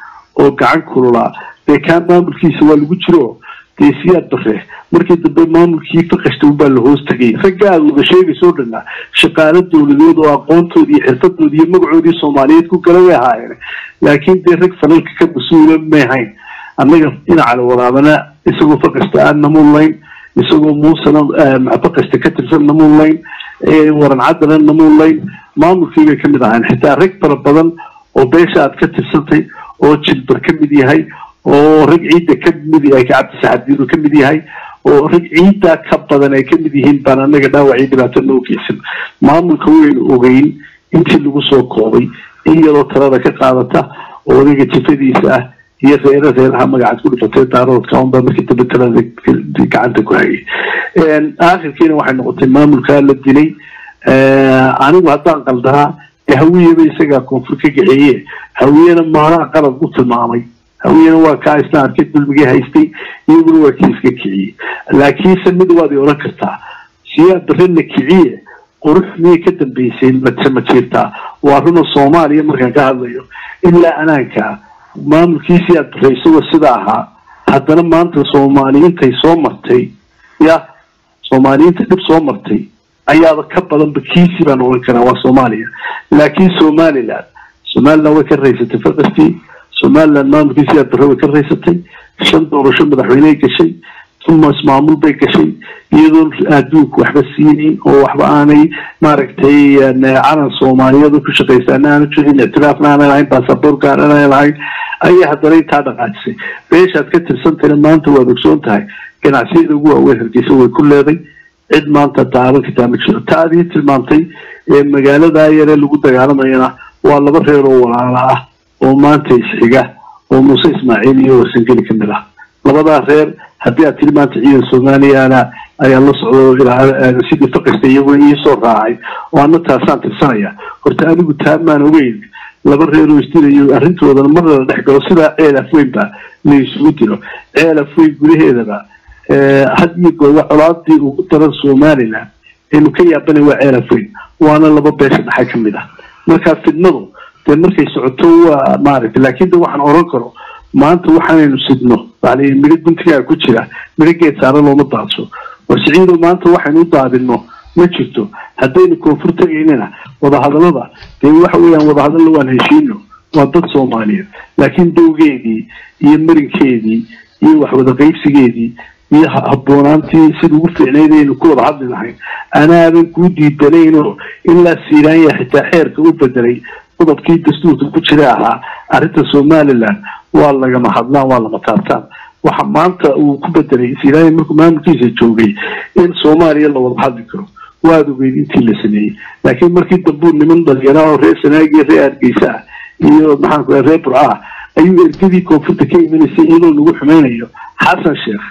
oo gacan kululaa. Dee kaa maamulkiisa waa lagu jiro. Dee Siyaad Barre markii dambe maamulkii faqashta unbaa la hoos tegay. Ragga aad wada sheegayso dhanna shaqaalo dowladeed oo aqoontoodii iyo xirfadoodii iyo magacoodii Soomaaliyeed ku gala way ahaayeen, laakiin dee rag falalka ka mas-uula may hayn. Annaga dhinaca la waraabana isagoo faqashta aan namuulayn, isagoo Muusena faqashta ka tirsan namuulayn, Waran Caddana namuulayn, maamulkii bay kamid ahayn. Xitaa rag fara badan oo beesha aad ka tirsantay oo Jilbar ka mid yahay, oo rag ciidda ka mid yahay, Cabdisaxadiidu ka mid yahay, oo rag ciidda ka badan ay ka mid yihiin baan annaga dhaawacii dhibaato noo geysan. Maamulka waynu ogeyn intii lagu soo koobay in yaroo talada ka qaadata oo odayga jifadiisa ah iyo reere reeraha magacaad ku dhifatay Daaroodka unbaa markii dambe talada gacanta ku hayay. Aakhirkiina waxay noqotay maamulkaa la dilay. Anigu haddaan qaldanaa, dee Hawiyeba isagaa koonfur ka gaxeeye, Hawiyena maalaha qalad u tilmaamay. Hawiyena waa kaa isna arkay dulmigii haystay, iyaguna waa kii iska kiciyey. Laakiinse mid waad i odhan kartaa, Siyaad Barre la kiciye, qurux miyay ka dambeysay? Ma jiirtaa? Waa runo. Soomaaliya markaan ka hadlayo ilaa anaanka maamulkii Siyaad Barre isagoo sida ahaa, haddana maanta Soomaaliyiintay soo martay, ya Soomaaliyiinta dhib soo martay ayaaba ka badanba kiisi baan oran karaa, waa Soomaaliya. Laakiin Somaliland way ka raysatay faqastii. Somaliland maamulkii Siyaad Barre way ka raysatay. Shan doorasho madaxweyney gashay, tuma ismaamul bay gashay, iyadoon adduunku waxba siinin oo waxba aanay maaragtay calan Soomaaliyeed ku shaqaysaana aanu jirin, ictiraafna aanay lahayn, baasaboor gaar aanay lahayn, ayay haddana intaa dhaqaajisay. Beeshaad ka tirsantayna maanta waad ogsoon tahay ganacsiyada ugu waaweyn Hargeysa way ku leeday. Cid maanta taaban kartaa ma jiro. Ta adii tilmaamtay ee magaalada yaree lagu dagaalamayana waa laba reer oo walaala ah oo maanta isxiga, oo Muuse Ismaaciil iyo Warsangeli ka mid ah. Labadaa reer haddii aad tiri maanta ciidan Soomaaliyana ayaa la socdo sidii faqista iyaguna iisoo raacay oo ana taasaan tirsanaya, horta anigu taa maan ogeyn. Laba reer oo isdilayo arrintoodana mar la dhex galo sidaa Ceel Afweynba la isugu dilo. Ceel Afweyn gudaheedaba had iyo gooba colaadii ugu daran Somaliland aynu ka yaabanay waa Ceel Afweyn, waana laba beesha dhaxa ka mid ah. Marka fidnadu dee markay socoto waa maaragtay, laakiin de waxaan oran karo maanta waxaanaynu sidno waxaa layidhi midho guntigaa ku jira, midho geed saara looma daadso. War Siciido, maanta waxaynu u daadinno ma jirto. Haddaynu koonfur tegaynana wadahadallada dee waxa weeyaan wadahadalla waan heshiino, waa dad Soomaaliyeed, laakiin dowgeedii iyo marinkeedii iyo waxwada qaybsigeedii iyo habboonaantii sida ugu fiicnayd aynu ku wada hadli lahayn anaaban kuu diidanaynoo. Ilaa Siiraanya xitaa xeerka u bedelay qodobkii dastuurka ku jira ahaa arrinta Somaliland waa lagama hadlaan, waa lama taabtaan. Waxa maanta uu ku bedelay Siiraanya markuu maamulkiisa joogay in Soomaaliya la wada hadli karo waad ogeyd intii la sameeyey. Laakiin markii dambuu niman dhalinyara oo reer Sanaag iyo reer Hargeysa ah iyo maxaan ku reer Burca ah ayuu ergadii koonfurta ka imanaysay iyadoo lagu xumeynayo Xasan Sheekh,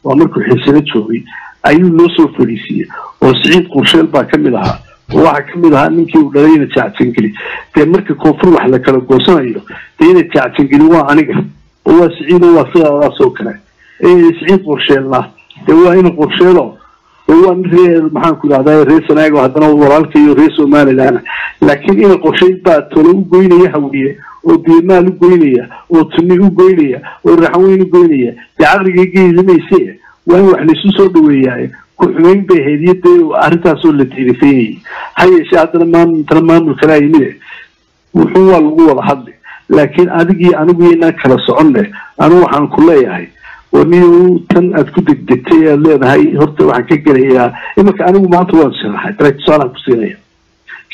waa markuu Xiisano joogay, ayuu loo soo fadhiisiiyey oo Siciid Qursheel baa ka mid ahaa oo waxaa ka mid ahaa ninkii uu dhalay ina Jacsangeli. Dee marka koonfur wax la kala goosanayo, dee ina Jacsangeli waa aniga oo waa Siciid oo waa sidaadaas oo kale. Siciid Qorsheelna dee waa ina Qorsheelo oo waa nin reer maxaan ku idhahdaa reer Sanaag oo haddana walaalka iyo reer Somaliland. Laakiin ina Qorsheyn baa tolo u goynaya Hawiye oo Biyomaal u goynaya oo Tuni u goynaya oo Raxanweyn u goynaya. Dee caqliga geelimayse waa in wax laisu soo dhaweeyaay. Ku xumeyn bay ahayd iyo dee arrintaasoo la diirifaynayay. Ha yeeshee haddana maamultana maamul kalaa yimide wuxuu waa lagu wada hadli, laakiin adigii anigu yaynaan kala soconne. Anigu waxaan ku leeyahay waniyow tan aad ku degdegtay aad leedahay horta waxaan ka gelayaa iminka. Anigu maanta waan sharaxay darag tusaalaan ku siinaya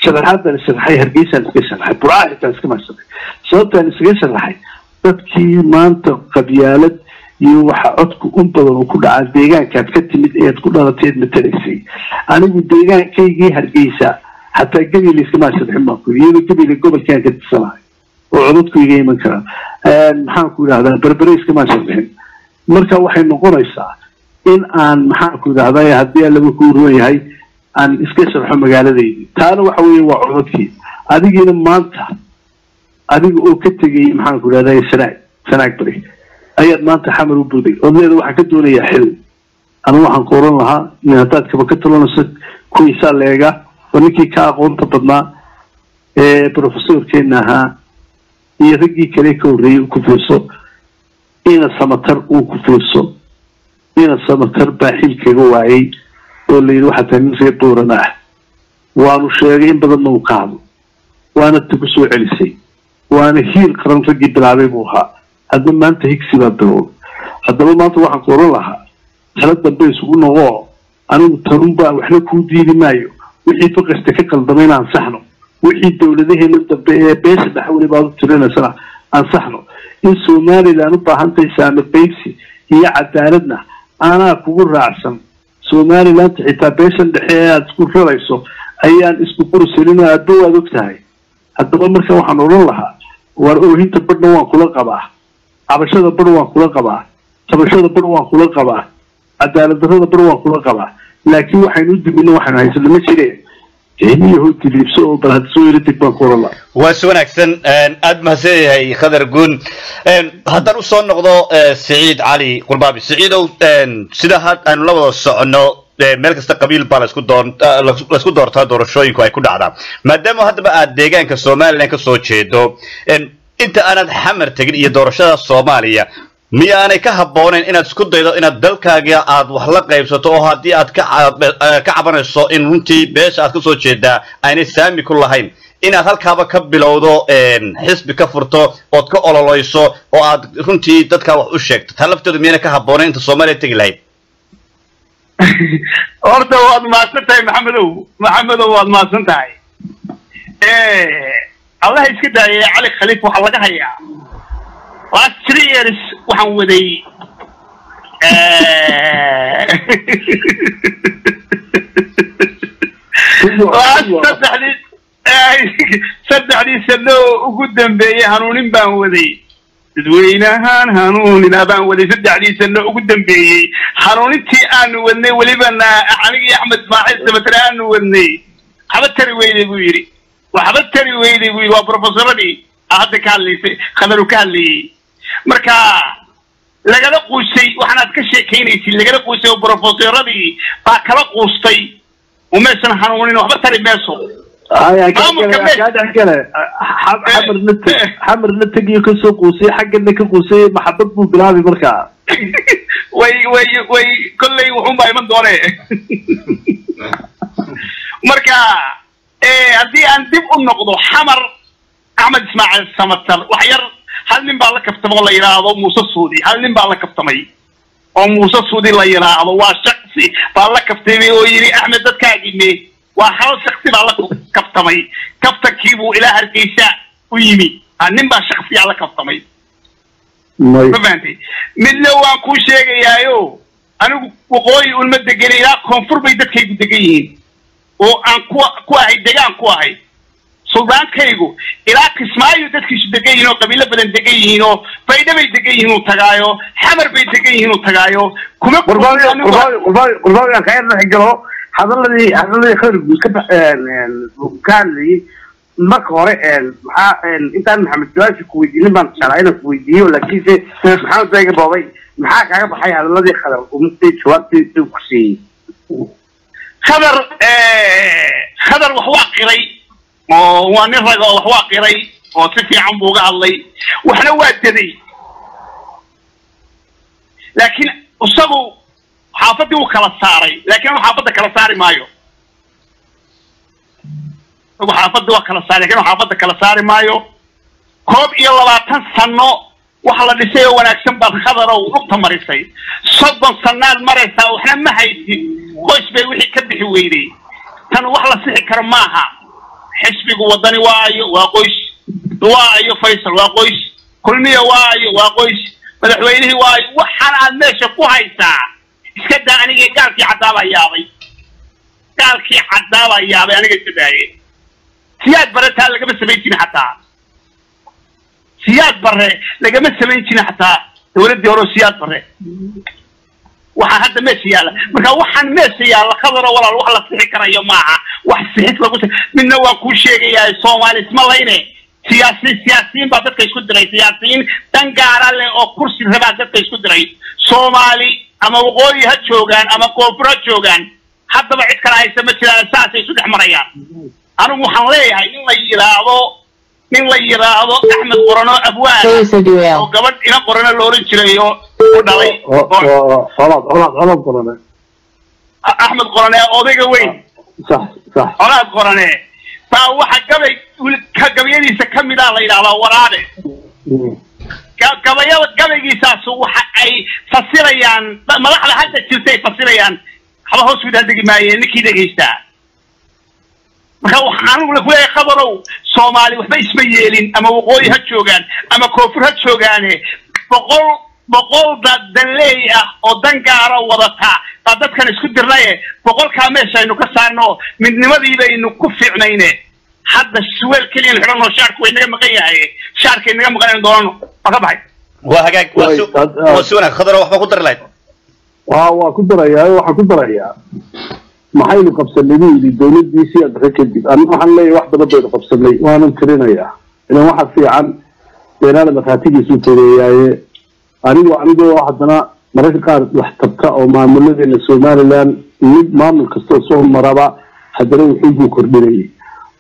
sharaxaadan sharaxay, Hargeysaan iska sharaxay, Burcaa xitaa iskama sharaxay. Sababtaan iskaga sharaxay dadkii maanta qabyaalad iyo waxa codku un badan uu ku dhacaa deegaankaad ka timid eed ku dhalatay eed matalaysay. Anigu deegaankaygii Hargeysa xataa Gebile iskama sharaxin baan ku yidhi, iyadoo Gebile gobolkaan ka tirsanahay oo codadku iga iman karaan. Maxaan ku idhahdaa, Berbere iskama sharaxin. Marka waxay noqonaysaa In aan, maxaan ku idhahday, haddii Allaba kuu roon yahay, aan iska sharxo magaaladaydi. Taana waxa weeye waa codadkii adigiina maanta adiga oo ka tegay, maxaan ku idhahday, Sanaag Bari ayaad maanta Xamar u buday odadeeda. Waxaan ka doonayaa xil. Anu waxaan ku oran lahaa in haddaad kaba ka talanayso kuwiisaa leega oo ninkii ka aqoonta badnaa ee professorkeena ahaa iyo raggii kale ka horreeyey ku fiirso. Ina Samatar uu ku fiirso. Ina Samatar baa xil kaga waayey oo la yidhi waxaa tahay nin reer Boorana ah. Waanu sheegay in badanna uu ka hadlo, waana ta ku soo celisay, waana Hiil Qaran raggii bilaabay buu ahaa. Hadda maanta Higsi baa bilowday. Haddaba maanta waxaan ku oran lahaa tala dambe isugu noqoo. Anigu tanunbaa waxna kuu diidi maayo. Wixii faqasta ka qaldamay inaan saxno, wixii dowladaheena dambe ee beesha dhexe weliba aad u tirinaysana aan saxno. In Somaliland u baahan tahay saami qaybsi iyo cadaaladna anaa kugu raacsan. Somaliland xitaa beeshan dhexe ee aad isku rarayso ayaan isku qursalin oo aadba waad og tahay. Haddaba marka waxaan odhan lahaa, waar oohinta badhna waan kula qabaa, cabashada badh waan kula qabaa, tabashada badh waan kula qabaa, cadaalad darrada badh waan kula qabaa, laakiin waxaynu u dimino waxaynu haysano ma jireen. Yahow diliibso oo bal hadda soo yara deg baan ku odhan lahaa. Waa si wanaagsan, aad mahadsan yahay Khadar Guun. Haddaan usoo noqdo Siciid Cali Qurbaabi. Siciidow, sida had aynu la wada soconno, meel kasta qabiil baa laisku doortaa, doorashooyinku ay ku dhacdaa. Maadaama haddaba aad deegaanka Somaliland ka soo jeedo, inta aanad Xamar tegin iyo doorashada Soomaaliya, miyaanay ka habboonayn inaad isku daydo inaad dalkaaga aad wax la qaybsato, oo haddii aad ka cabanayso in runtii beesha aad ka soo jeedaa aynay saami ku lahayn, inaad halkaaba ka bilowdo, xisbi ka furto ood ka ololeyso oo aad runtii dadkaa wax u sheegto? Taa laftooda miyayna ka habboonayn inta Soomaaliya tegi lahayd? Horta waad mahadsan tahay, Maxamedow. Maxamedow, waad mahadsan tahay. Allah iska daayay Cali Khaliif. Waxaa laga hayaa last 3 years waxaan waday last saddexdii sano ugu dambeeyey hanuunin baan waday dadweynahan, hanuunina baan waday saddexdii sano ugu dambeeyey. Hanuunintii aanu wadnay, welibana anigi Axmed Ismaaciil Samatare aanu wadnay, waxba tari weyday buu yidhi, waxba tari weyday buu yidhi. Waa professoradii hadda ka hadlaysay, Khadaru ka hadlayey. Marka lagala quusay waxaanaad ka sheekaynaysid, lagala quusay oo professoradii baa kala quustay oo meeshan hanuunin waxba tari meeso. Kaa dhexgale. Xamarna teg, Xamarna tegiyo, kasoo quusay, xaggana ka quusay, maxabad buu bilaabay markaa. Way kolley wuxuun baa iman doone. Marka haddii aan dib u noqdo Xamar, Axmed Ismaaciil Samatar wax yar, hal nin baa la kaftamay oo la yidhaahdo Muuse Suudi. Hal nin baa la kaftamay oo Muuse Suudi la yidhaahdo, waa shaksi baa la kaftamay oo yidhi, "Axmed, dadkaagii me?" Waa hal shaksi baa la kaftamay. Kaftankiibuu ilaa Hargeysa u yimi. Nin baa shaksiyaa la kaftamay, ma fahantay? Midna waan kuu sheegayaayo, anigu waqooyi unma degenay, ilaa koonfur bay dadkaygu degan yihiin oo aan ku ahay degaan ku ahay. Suldaankaygu ilaa Kismaayo dadkiisu degan yihiin oo qabiilo badan degan yihiin, oo Baydha bay degan yihiin uu tagaayo, Xamar bay degan yihiin uu tagaayo. Kuma Qurbaawi, aan kaa yar dhex galo. Hadaladii Khadar Guud ka hadlayay marka hore, maxaa intaan Maxamed su-aasha ku weydiinin baan jeclaa inaan ku weydiiyo, laakiinse Maxamed baa iga boobay. Maxaa kaaga baxay hadaladii Khadar mugtay, jawaabtii uu ku siiyey? Khadar wax waa qiray oo waa nin raga oo wax waa qiray oo si fiican buu uga hadlay, waxna waa daday, laakiin isagu xaafaddii wuu kala saaray, laakiin anu xaafadda kala saari maayo. Isagu xaafadda waa kala saaray, lakin anu xaafadda kala saari maayo. 21 sano waxa la dhisay oo wanaagsan baad, Khadarow, lugta marisay. 30 sanaad maraysaa, waxna ma haysid, qoys bay wixii ka bixi weyday. Tan wax la sixi karo maaha. Xisbigu Wadani waayo waa qoys, waayo Faysal waa qoys, Kulmiya waayo waa qoys, madaxweynihii waayo. Waxaan aad meesha ku haysaa iska daa. Aniga gaalkii caddaabaa yaabay, gaalkii caddaabaa yaabay. Aniga iska daaye, Siyaad Bare taa lagama samayn jirin, xataa Siyaad Bare lagama samayn jirin, xataa dawladdii hore oo Siyaad Bare. Waxaa hadda meesha yaalla, marka waxaan meesha yaalla, Khadaro walaal, wax la sixi karayo maaha, wax sixis lagu midna waan kuu sheegayaa. Soomaali isma layne, siyaasiyiin baa dadka isku diray, siyaasiyiin dan gaara leh oo kursi rabaa dadka isku diray. Soomaali ama waqooyi ha joogaan ama koonfur ha joogaan, haddaba cid kala haysa ma jiraan, saasay isu dhex marayaan. Anigu waxaan leeyahay nin la yidhaahdo Axmed Qorano, abwaan oo gabadh ina Qorano la oran jiray oo u dhalay. Colaad, Colaad, Colaad Qorane. Axmed Qorane, odayga weyn. Sax sax. Colaad Qorane baa waxa gabay ka gabayadiisa ka mid ah la yidhahdaa Waraabe. Gabayada gabaygiisaas waxa ay fasirayaan madaxda hadda jirtay fasirayaan, waxba hoos u daadegi maayeen ninkii dhegaystaa. Marka waxaan anigu ku leeyahay, Khadarow, Soomaali waxba isma yeelin, ama waqooyi ha joogaan ama koonfur ha joogaane, boqol boqol danleey ah oo dan gaara wadata baa dadkan isku dirnaye. 100-kaa meesha aynu ka saarno, midnimadii baynu ku fiicnayne. Hadda suweel keliyan xidhanoo shaarku way naga maqan yahay, shaarkay naga maqan aynu doonano. Waa ka baxay. Waa hagaag, waa si wanaag. Khadaro, waxba ku dari lahayd? Waa ku darayaa, waxaan ku darayaa, maxaynu qabsanay buu yidhi dowladdiisii Siyaad kadib. Anna waxaan leeyahay wax badan baynu qabsanay, waanan tirinayaa ilan waxa fiican beenaala markhaatigiisuu toreeyaaye. Anigoo haddana mararka qaar wax tabta oo maamuladeena Somaliland mid maamul kastoo soo maraba haddana wuxuubuu kordhinayay.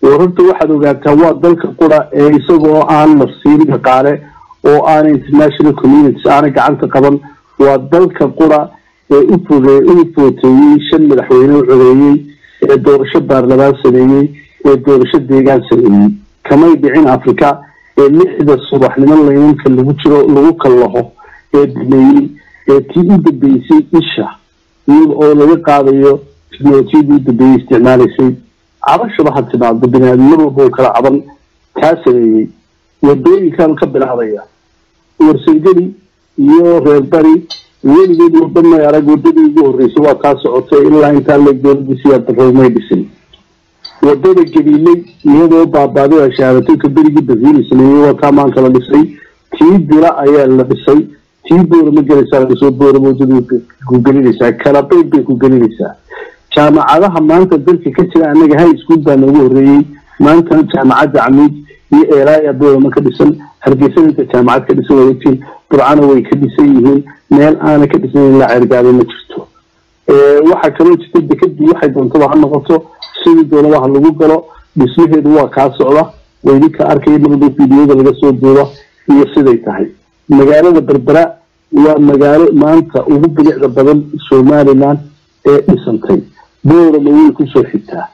Wararta waxaad ogaataa waa dalka qura ee isagoo aan la siin dhaqaale oo aanay international communities aanay gacanta qaban, waa dalka qura ee u foge u footeeyey, shan madaxweyne u codeeyey, ee doorasho baarlamaan sameeyey, ee doorasho deegaan sameeyey. Kamay dhicin Africa. Ee 6-da subaxnimo laynanka lagu jiro lagu kallaho ee dhameeyey, ee tii u dambeysay isha iyada oo laga qaadayo teknolojiyadii u dambeeyey isticmaalaysay, cabashaba ha timaado, biniaadam mar walba uu kala caban, taa sameeyey. Wadooyinkan ka bilaabaya, Warsangeli iyo reer bari weligeed waddo may arag. Waddadii ugu horreysay waa taa socotay ilaa intaa leeg, dowladii Siyaad Barre may dhisin. Wadada Gabiiley iyadoo baabaaday shahaadatinka berigii Basiili sameeyey waa taa maanta la dhisay. Tii Dila ayaa la dhisay, tii Boorama gelaysaa laga soo Boorama waddadii ku gelinaysaa, Kalabayd bay ku gelinaysaa. Jaamacadaha maanta dalka ka jira, annaga high school baa noogu horreeyey, maantana jaamacadda Camuud iyo Eelaaya Boorama ka dhisan, Hargeysada inta jaamacad ka dhisan waa ogtiin, Burcana way ka dhisan yihiin, meel aana ka dhisan ilaa Ceergaabo ma jirto. Waxaa kaloo jirta dekadii waxay doontaba ha noqoto, sidii doonaba ha lagu galo, dhismaheedu waa kaa socda, waydinka arkaya marwalba fiidiyada laga soo duuba iyo siday tahay. Magaalada Berbera waa magaalo maanta ugu bilicda badan Somaliland ee dhisantay, Boorama way kusoo xigtaa.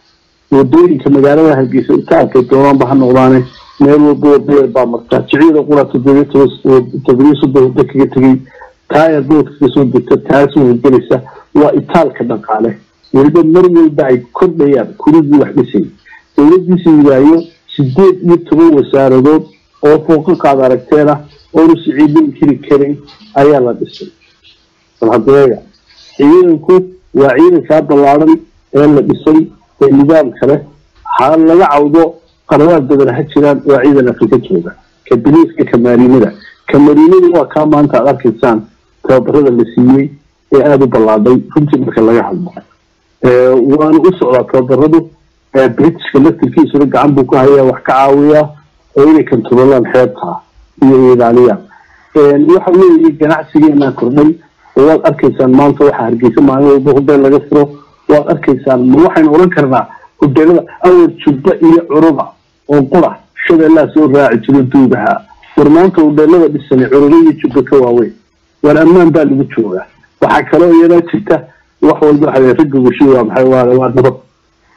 Wadooyinka magaalada Hargeysa inta arkay doonaanba ha noqdaane, meel walba wadayar baa martaa. Jiciida qura 37 wado kaga tegay, taa airportka kasoo degta, taas way gelaysa. Waa itaalka dhaqaale, weliba mar walba ay kordhayaan kurigii wax dhisay. Dowladiisa yidaayo 18 wasaaradood oo fooqaqaad aragteena oonu siciidin inkiri karin ayaa la dhisay. Bal hadeega ciidanku waa ciidankaa ballaaran ee la dhisay ee nidaam kale ha laga cawdo, qarabaad badan ha jiraan, waa ciidan Afrika jooga, ka biliiska, ka maariinada. Ka mariinadu waa kaa maanta aad arkaysaan tababarada la siiyey ee aada u ballaadhay. Runtii marka laga hadlo, waana u socdaa tababaradu. Britishka laftirkiisuna gacan buu ku hayaa, wax ka caawiyaa oo inay kantarolaan xeebta iyo ilaaliyaan. Waxa weeye ganacsigeenaa kordhay oo waad arkaysaan maanta waxaa Hargeysa maalin walba hudeel laga furo, waad arkaysaan. Ma waxaynu odhan karnaa hudeelada awar Jubba iyo Curuba oo qura Shabeellaha soo raaci jiro duugaha? War maanta hudeelada dhisanay Curuba iyo Jubba ka waaweyn. War ammaan baa lagu joogaa. Waxaa kaloo iyadaa jirta, wax walba waxa ragga gushi waa maxay? Waa nabad.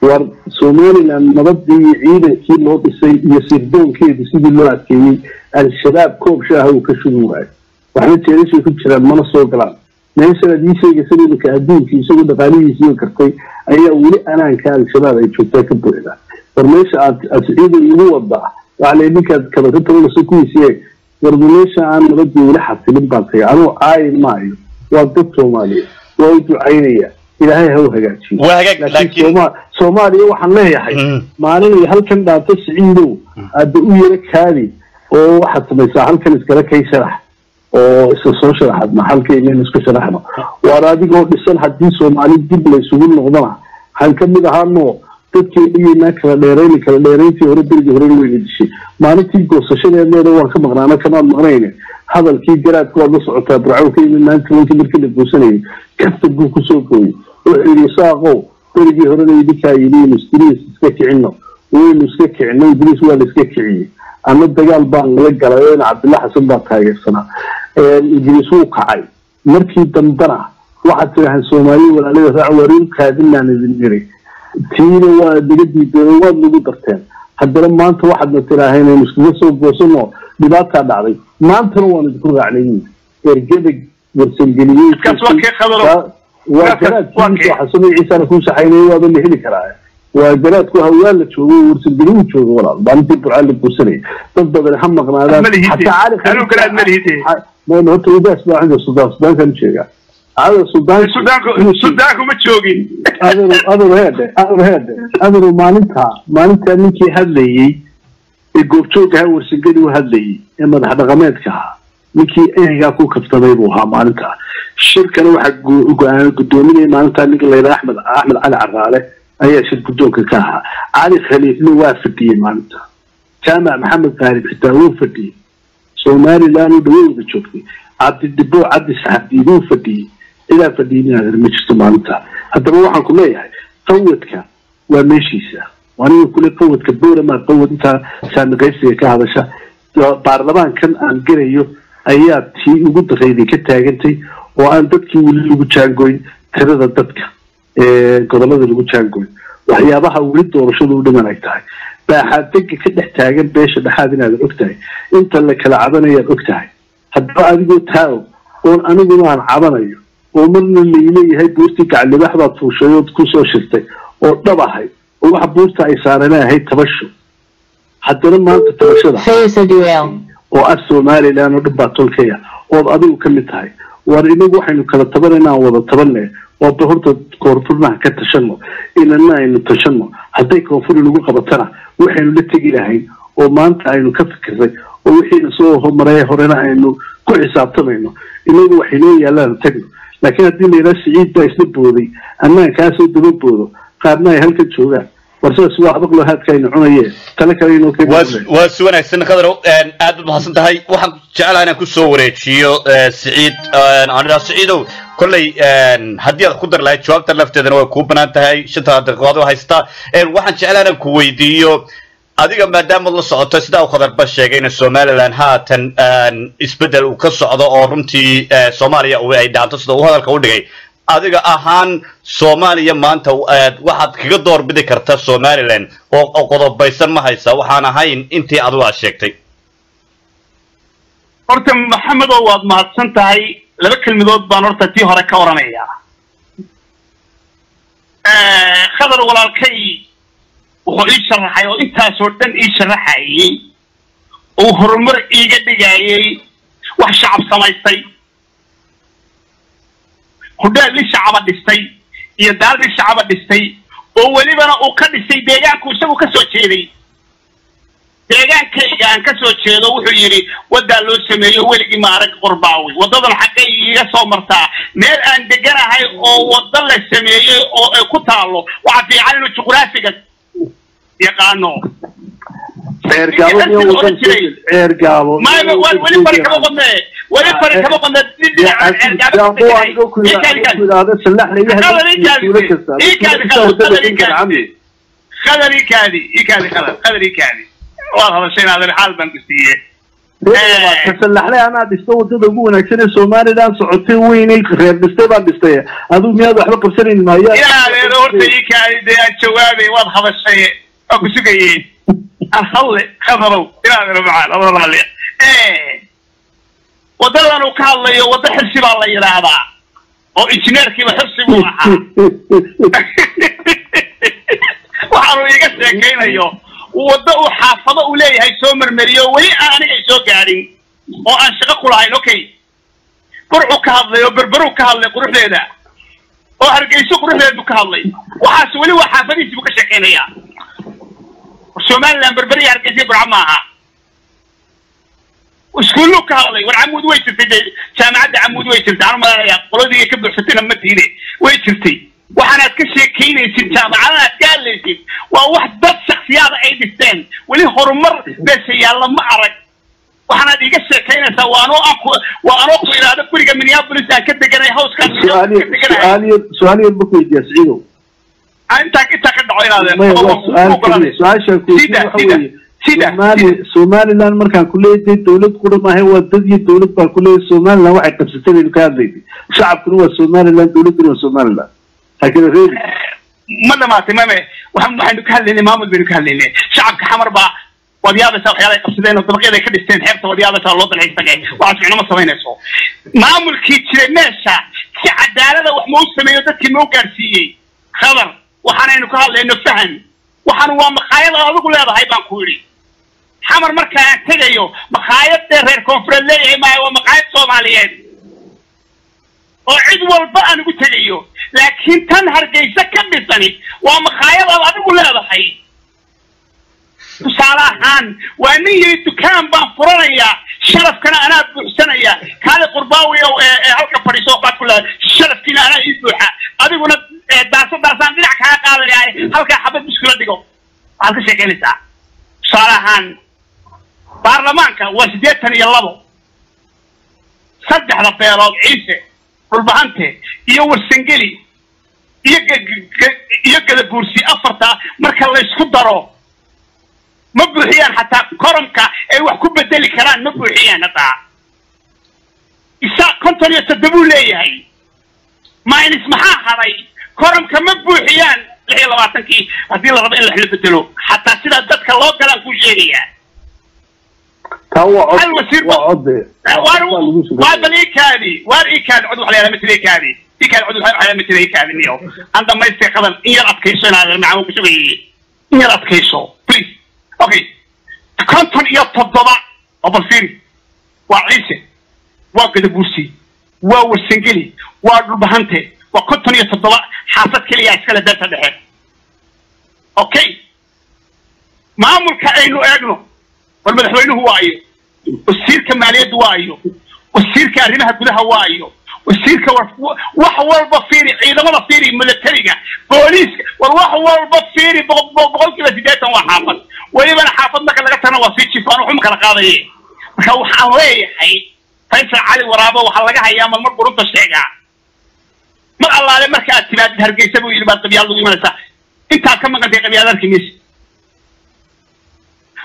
War Somaliland nabadii iyo ciidankii loo dhisay iyo sirdoonkeedu sidii loo adkeeyey, Al-Shabaab koob shaaha uu ka shugi waayo, waxna jeelashay ku jiraan, mana soo galaan. Meeshan aad ii sheegaysan iminka adduunkii isagoo dhaqaalihiisiiyo kartay ayaa weli anaanka Al-Shabaab ay joogtaa ka buuxda. War meesha aad ciidan igu wadaa, waxaa la ninkaad kaba ka tabanayso kuwiisi eeg. War meesha aan nabadii weli xasilin baan tagay. Anugu caayin maayo, waa dad Soomaaliya, waa u ducaynaya, Ilaahay ha u hagaajiyo. Waa hagaag. Laakiin Soomaaliya waxaan leeyahay, maalin ay halkan dhaanto Siciidow aadba u yaro kaadi oo waxaad samaysaa halkan iskala kay sharax. Oo isa soo sharaxadna halkeena isku sharaxno. Waar adigoo dhisan haddii Soomaali dib la isugu noqdana han ka mid ahaano dadkeeniina kala dheerayni, kala dheerayntii hore berigii horena weyna dishay. Maalintii goosashadeedneeda waan ka maqnaana, kamaad maqnayne. Hadalkii garaadku waad la socotaa, Burcow ka yimid 91-kii markii la goosanayay, kaftan buu kusoo gooyey. Wuxuu yidhi: "Saaqow, berigii horena idinkaa yidhi inu Ingiriis iska kicino, waynu iska kicino. Ingiriis waa la iska kiciyey, ama dagaal baan nala galay oo ina Cabdilla Xasan baa taageersanaa. Ingiriis wuu kacay. Markii dambena waxaad tidhahaan Soomaaliya walaalada raac, warin kaadinaan idin niri, tiina waa naga diideen oo waad nagu darteen. Haddana maanta waxaadna tidhaaheen aynu iskaga soo goosano, dhibaataa dhacday, maantana waanu idinku raacnay." Ergada Warsangeliyey waa garaadkiisa, xasan ciisana kuu saxaynay, waaba la heli karaa. Waa garaadku hawaa la joogay, Warsangeli uu joogo walaal maalintii Burcaan la goosanayay. Dad badan ha maqnaadaan, xataa Cali horta ugaas baa cinda suldaan, suldaankan jeegaa ada Suldaan, suldaanku ma joogin. Aderu, aderu heedhe, aderu heedhe, aderu, maalintaa ninkii hadlayey ee goobjoogga ahaa, Warsangeli u hadlayey ee madax dhaqameedka ahaa, ninkii ereygaa ku kaftamay buu ahaa maalintaa. Shirkana waxaa go-aan guddoominaya maalintaa ninka la yidhaha Axmed Cali Caraale ayaa shir guddoonka ka ahaa. Cali Khaliifna waa fadhiyey maalinta, Jaamac Maxamed Qaalib xitaa wuu fadhiyey, Somaliland oo dhawowda joogtay, Cabdidhibo Cabdi Saxabdiid wuu fadhiyey. Cidaa fadhiyey inaad ma jirto maalinta. Haddaba waxaan ku leeyahay qawadka waa meeshiisa. Aniga kule qawadka Boorama, qawad intaa saami qaybsiga ka hadasha, baarlamaankan aan gelayo ayaa tii ugu darayday ka taagantay oo aan dadkii weli lagu jaangoyn, tirada dadka gobolada lagu jaangoyn, waxyaabaha weli doorashadu u dhiman ay tahay, baaxaadega ka dhex taagan beesha dhexaad inaadan og tahay, inta la kala cabanayaad og tahay. Haddaba adigoo taa og oon aniguna aan cabanayo oo marna laileeyahay buurtii gaclibax baad fuushay ood kusoo shirtay oo dhab ahay oo waxa buurta ay saarana ahayd tabasho, haddana maanta tabashada oo ah Somaliland oo dhan baa tolkaya ood adigu ka mid tahay. Waar inagu waxaynu kala tabanayna aan wada tabanne, waaba horta koonfurnaha ka tashano, inana aynu tashano. Hadday koonfur inagu qabatana waxaynu la tegi lahayn oo maanta aynu ka fikirnay oo wixiina soo horumaray horena aynu ku xisaabtamayno, inagu waxaynoo yaallaan tagno. Laakiin haddii la yidhaha Siciid baa isla booday, annaan kaasoo daba boodo, qaarna ay halkan joogaan, war sidaas waa abaqlo haadka aynu cunayee tale kale inoo Waa si wanaagsan Khadarow, aad baad mahadsan tahay. Waxaan jeclahay inaan kusoo wareejiyo Siciid. Aan idhaha Siciidow, kolley haddii aad ku dar lahayd jawaabta lafteedana way kuu banaan tahay, 5ta daqiiqadood oo haystaa. Waxaan jeclahay inaan ku weydiiyo adiga, maadaamaad la socoto sidaa uu Khadarba sheegay in Somaliland haatan isbeddel uu ka socdo oo runtii Soomaaliya ay dhaanto sida uu hadalka u dhigay, adiga ahaan Soomaaliya maanta waxaad kaga doorbidi karta Somaliland oo qodobaysan ma haysa, waxaan ahayn intii adigu aad sheegtay? Horta Maxamedow, waad mahadsan tahay. Laba kelmadood baan horta tii hore ka odhanayaa. Khadar walaalkay wuxuu ii sharaxay oo intaasoo dhan ii sharaxayey uu horumar iiga dhigayay wax shacab samaystay, hudheel nin shacaba dhistay iyo daar nin shacaba dhistay oo welibana uu ka dhisay deegaanku isagu ka soo jeeday. Deegaankayga aan ka soo jeedo wuxuu yidhi waddaa loo sameeyo, weligii ma arag Qurbaawi. Waddadan xaggay iiga soo martaa meel aan deganahay oo waddo la sameeyey oo ay ku taallo? Waxaa fiican inuu juqraafiga yaqaano. Ceergaabo. Weli fari kama qodne, weli fari kama qodne. Dhinaca Ceergaabo. Khadar ikaadi, ikaadi, khadar, khadar ikaadi, waad hadashay inaadan xaal baan ku siiye. Kasallaxlay anaa dhisto wadada ugu wanaagsan ee Somaliland socotay, weynay reer dhistay baan dhistay. Adigu miyaad waxba qabsanayn? Maayaa Yaa adeero, horta ikaadi dee, aan jawaabay. Waad hadashay, waa ku sugayey aan hadle. Khadarow, inaadeero macaan, adoo raalliya, wadadan uu ka hadlayo waddo Xirsi baa la yidhaahdaa oo injineerkiiba Xirsi buu ahaa. Waxaanu iiga sheekaynayo waddo uu xaafado uu leeyahay soo marmariyo, weli aan aniga soo gaadhin oo aan shaqo ku lahayn. Okay, Burcu ka hadlay oo Berberuu ka hadlay quruxdeeda oo Hargeyso quruxdeedu ka hadlay. Waxaas weli waa xaafadihiisi buu ka sheekaynayaa. Somaliland Berberiya, Hargeysa, Burco maaha. Iskuullu ka hadlay. War Camuud way jirtay dee, jaamacadda Camuud way jirtay. Aan malanayaa qoladii ka buuxsatayna ma tiine, way jirtay. Waxaanaad ka sheekaynaysid, jaamacadana aad ka hadlaysid, waa wax dad shaksiyaada ay dhisteen. Weli horumar meesha yaalla ma arag. Waxaanaad iiga sheekaynaysaa waa anoo aan ku waa anoo ku idhaahdo guriga Minneapolis aan ka deganay, hawskaan Su-aal ka deganahay. Su-aal yar ma ku weydiiyaa, Siciidow? Intaa ka dhaco inaadeen. Maya, waa su-aal keliya. Su-aashaan ku weydiiya Sida waxa sida weeye, sida Somaliland markaan ku leeyahay dowlad qura maaha, waa dad iyo dowlad baan ku leeyahay. Somaliland waxay qabsatay baynu ka hadlaynay. Shacabkuna waa Somaliland, dowladduna waa Somaliland, ha kala reebi. Ma dhamaatay mame. Waxaynu ka hadlaynay maamul baynu ka hadlaynay. Shacabka Xamar baa waad yaabaysaa waxyaala ay qabsadeen oo dabaqyada ay ka dhisteen xeebta. Waad yaabaysaa, loo dalxiis tagay. Waxaas micno ma samaynayso. Maamulkii jiray meesha si cadaalada wax ma u sameeyo? Dadkii ma u gaadhsiiyey? Khadar, waxaanaynu ka hadlayno fahan. Waxaan waa makhaayad aad adigu leedahay baan ku yidhi. Xamar marka aan tegayo, makhaayad dee reer koonfureed leeyahay maayo, waa makhaayad Soomaaliyeed oo cid walba aan ugu tegayo. Laakiin tan Hargeysa ka dhisani waa makhaayad aad adigu leedahay. Tusaale ahaan, waa nin yidhi dukaan baan furanayaa, sharafkana anaa buuxsanaya. Kaali Qurbaawi ow ee halka fadhiiso, waxbaad ku leedahay, sharafkiina anaa ii buuxa, adiguna daasadaasaan dhinac kaa qaadanaya, halkaa xabad muskula dhigo. Waxaad ka sheekaynaysaa tusaale ahaan baarlamaanka waa 82. Saddexda beelood, Ciise, Dhulbahante iyo Warsangeli iyo Gadabuursi, afarta marka la isku daro ma buuxiyaan xataa quorumka ay wax ku bedeli karaan, ma buuxiyaan hataa. Isaaq 57 leeyahay, minus maxaa haday? Quorumka ma buuxiyaan 26-kii haddii la rabo in wax la bedelo xataa. Sidaa dadka loo galaan kuu sheegayaa. Taa waa cod. Hal wasiir Waa cod de. Waar Waa lagu sugan. Waar bal ikaadi, waar ikaadi. Cod wax la yidhahdaa ma jira. Ikaadi, ikaadi. Cod wax la yidhahdaa ma jira. Ikaadi niyo aan dhamaystay. Qadan in yar adkayso inaad macaan ku sugayay. In yar adkayso, please. Okay, 57 oo bal fiiri: waa Ciise, waa Gadabuursi, waa Warsangeli, waa Dhulbahante, waa 57. Xaafad keliya iskale beerta dhexe. Okay, maamulka aynu eegno. War madaxweynuhu waa iyo, wasiirka maaliyaddu waa iyo, wasiirka arrimaha gudaha waa iyo, wasiirka wax walba fiiri, ciidamada fiiri, militariga, booliiska, war wax walba fiiri, 80% waa xaafad. Welibana xaafad marka laga tagna waa sii jifaan, waxuma kala qaadaye. Marka waxaan leeyahay Faysal Cali Waraabo waxaa laga hayaa marmar qurunta sheegaa. Mar allaale marka aad timaadid Hargeysa buu yidhi baad qabyaal lagu imanaysaa. Intaad ka maqantay qabyaal arki maysa.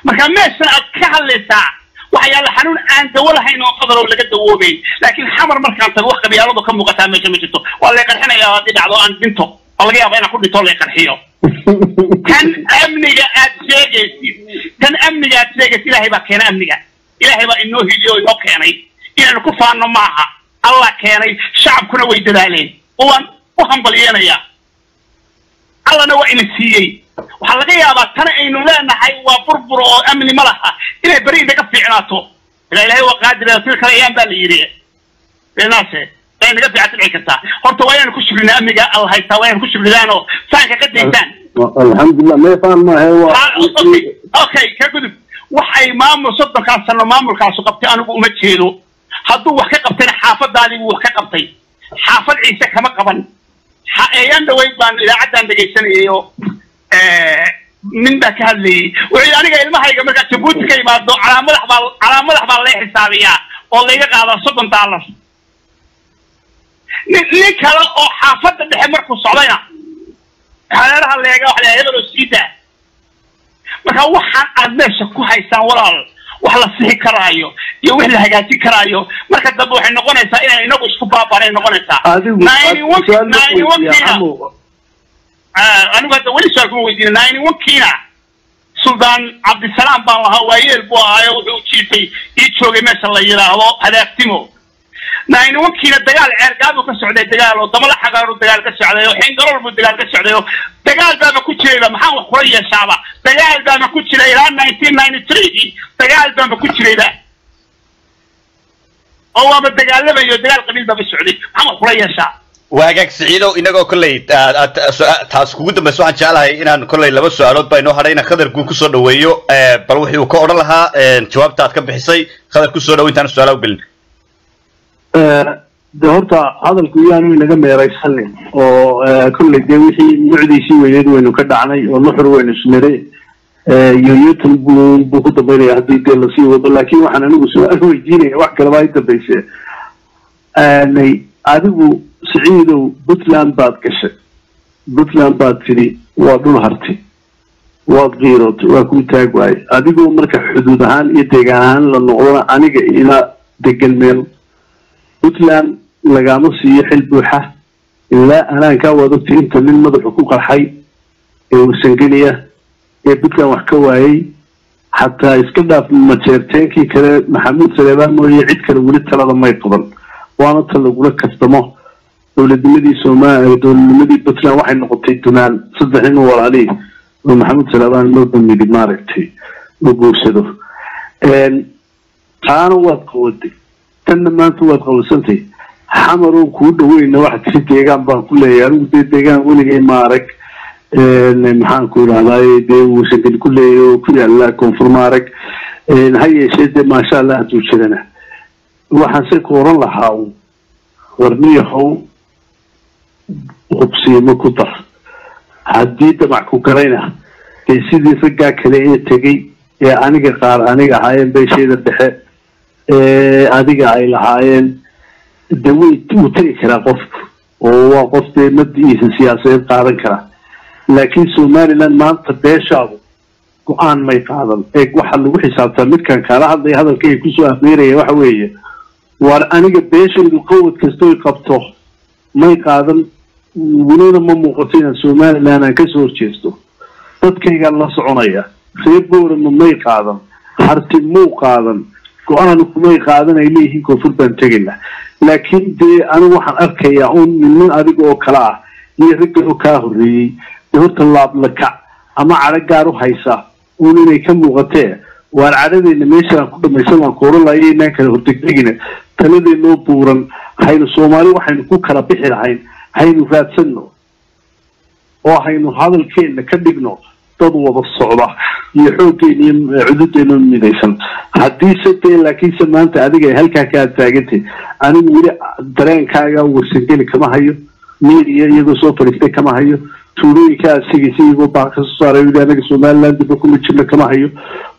Marka meeshan aad ka hadlaysaa waxa yaalla xanuun aan dawo lahayn oo qadar oo laga dawoobeyn. Laakiin Xamar markaan tago, wax qabyaaladu ka muuqataa meesha ma jirto. Waa lay qarxinayaa haddii dhacdo aan dhinto, oo laga yaaba inaan ku dhinto lay qarxiyo. Tan amniga aad sheegaysid, tan amniga aad sheegaysid, Ilaahay baa keena amniga. Ilaahay baa inoo hiliyo oo inoo keenay. Inaanu ku faanno maaha, Allah keenay. Shacabkuna way dadaaleen oo waan u hambalyeenayaa, Allana waa ina siiyey. Waxaa laga yaabaa tan aynu leenahay waa burbur oo amni ma laha inay beri inaga fiicnaato. Ilaa Ilaahay waa qaadir, sil kale ayaan baa la yidhi beenaase ay naga fiican dhici kartaa. Horta waa inaynu ku shukrinaa amniga Alla haystaa, waa inaynu ku shukrinaan oo saanka ka daysaan. Alxamdulilah, meefaan maahe waa. Okay, ka gudub. Wax ay maamul 30-kaas sano maamulkaasu qabtay anigu uma jeedo. Hadduu wax ka qabtayna xaafadaadii buu wax ka qabtay, xaafad Ciise kama qaban. Eeyaan dhaweyd baan idaacaddan dhegaysanayay oo nin baa ka hadlayay. Wuxuu yidhi aniga ilmahayga markaa Jabuuti ka yimaado calaamadax baa lay xisaabiyaa oo layga qaadaa $30. Nin kale oo xaafadda dhexe markuu socdayna hareeraha leega waxa la hebel oo sii daa. Marka waxaan aad meesha ku haysaan, walaal, wax la sixi karaayo iyo wix la hagaajin karaayo marka dambe waxay noqonaysaa inaan inagu isku baabaanay noqonaysaa. Adigu su-aal ma weydiiyaa? 91-kiina Camo. Anigu hadda weli su-aal kuma weydiina. 91-kiina Suldaan Cabdisalaam baan lahaa, waayeel buu ahaayo, wuxuu jiifay ii joogay meesha la yidhaahdo Hadaagtimo. 91-kiina dagaal Ceergaabuu ka socday, dagaal oo Damala Xagaaru dagaal ka socday oo Xingarool buu dagaal ka socday oo dagaal baaba ku jirayba. Maxaan wax kula yeeshaaba? Dagaal baaba ku jiray ilaa 1993-gii, dagaal baaba ku jirayba oo waaba dagaalamayo, dagaal qabiil baaba socday. Maxaan wax kula yeeshaa? Waa hagaag, Siciidow, inagoo kolley taas kugu dambaysa, waxaan jeclahay inaan kolley laba su-aalood baa inoo hadhay, inaan Khadar Guun kusoo dhaweeyo, bal wixii uu ka odhan lahaa jawaabta aad ka bixisay. Khadar, kusoo dhawo intaan su-aalaha u gelin. De horta hadalku iyaanu inaga meeraysanin, oo kolley dee wixii mucdiisii weyneed waynu ka dhacnay oo nuxur waynu isniray, yoyotan buu ku dambaynaya haddii dee lasii wado. Laakiin waxaan anigu su-aal weydiinaya, wax kaleba ay dambayse. Adigu Siciidow, Puntland baad gashay, Puntland baad tidhi waa dhul Harti, waad qiirootay, waa kuu taag waaye. Adigoo marka xuduud ahaan iyo deegaan ahaan la noqdona aniga ila degan meel Puntland lagaama siiyo xil buuxa ilaa anaankaa. Waad ogtay inta nin madaxu ku qarxay ee Warsangeliya ee Puntland wax ka waayey, xataa iska dhaaf Majeerteenkii kale, Maxamuud Saleebaan mooye cid kale weli talada may qaban, waana ta lagula kaftamo. Dowladnimadii Somalia, dowladnimadii Puntland waxay noqotay dumaan saddex nin walaalihi oo Maxamuud Saleebaan marba midib maaragtay u guursado. Taana waad qawaday, tanna maanta waad qawadsantay. Xamarow kuu dhaweyna waxa tiri deegaan baan ku leeyahay. Anigu dee deegaan weligay ma arag, maxaan ku idhahdaay, dee Warsangeli ku leeyahay oo ku yaala koonfur ma arag. Ha yeeshee dee maasha Allah hadduu jirana, waxaan se ku oran lahaa un warniyahow, hubsiimo ku dar. Haddii damac ku galayna, dee sidii raggaa kale ee tegey ee aniga qaar aniga ahaayeen beesheeda dhexe ee adiga ay lahaayeen, de way wuu tegi karaa qofku, oo waa qof dee mabdi'iisa siyaasadeed qaadan karaa. Laakiin Somaliland maanta beeshaadu go-aan may qaadan. Eeg, waxaa lagu xisaabtaa midkan kaala hadlaya, hadalkayga kusoo afmeeraya waxa weeye: waar aniga beeshaydu qawad kastoy qabto may qaadan, welina ma muuqato inaan Somaliland aan kasoo horjeesto, dadkaygaan la soconaya. Reer Boorama may qaadan, Harti muu qaadan, go-aan kumay qaadan ay leeyihiin koonfur baan tegayna. Laakiin dee anigu waxaan arkayaa un nin adiga oo kale ah iyo ragga oo kaa horreeyey dee horta laablakac ama cadho gaar u haysa uun inay ka muuqatee. Waar cadhadeenna meeshaan ku dhamaysan waan ku oran lahay, inaan kala hordegdegina, taladeenoo buuran haynu Soomaali waxaynu ku kala bixi lahayn haynu raadsanno, oo haynu hadalkeenna ka dhigno dad wada socda iyo xooggeena iyo cududeena midaysan. Haddiise dee laakiinse maanta adiga ay halkaa kaa taagantay, anigu weli dareenkaaga Warsangeli kama hayo, media iyagoo soo fadhiistay kama hayo, tuulooyinka aad sigaysa iyagoo baa kasoo saaray weli anaga Somaliland dibba kuma jirno kama hayo.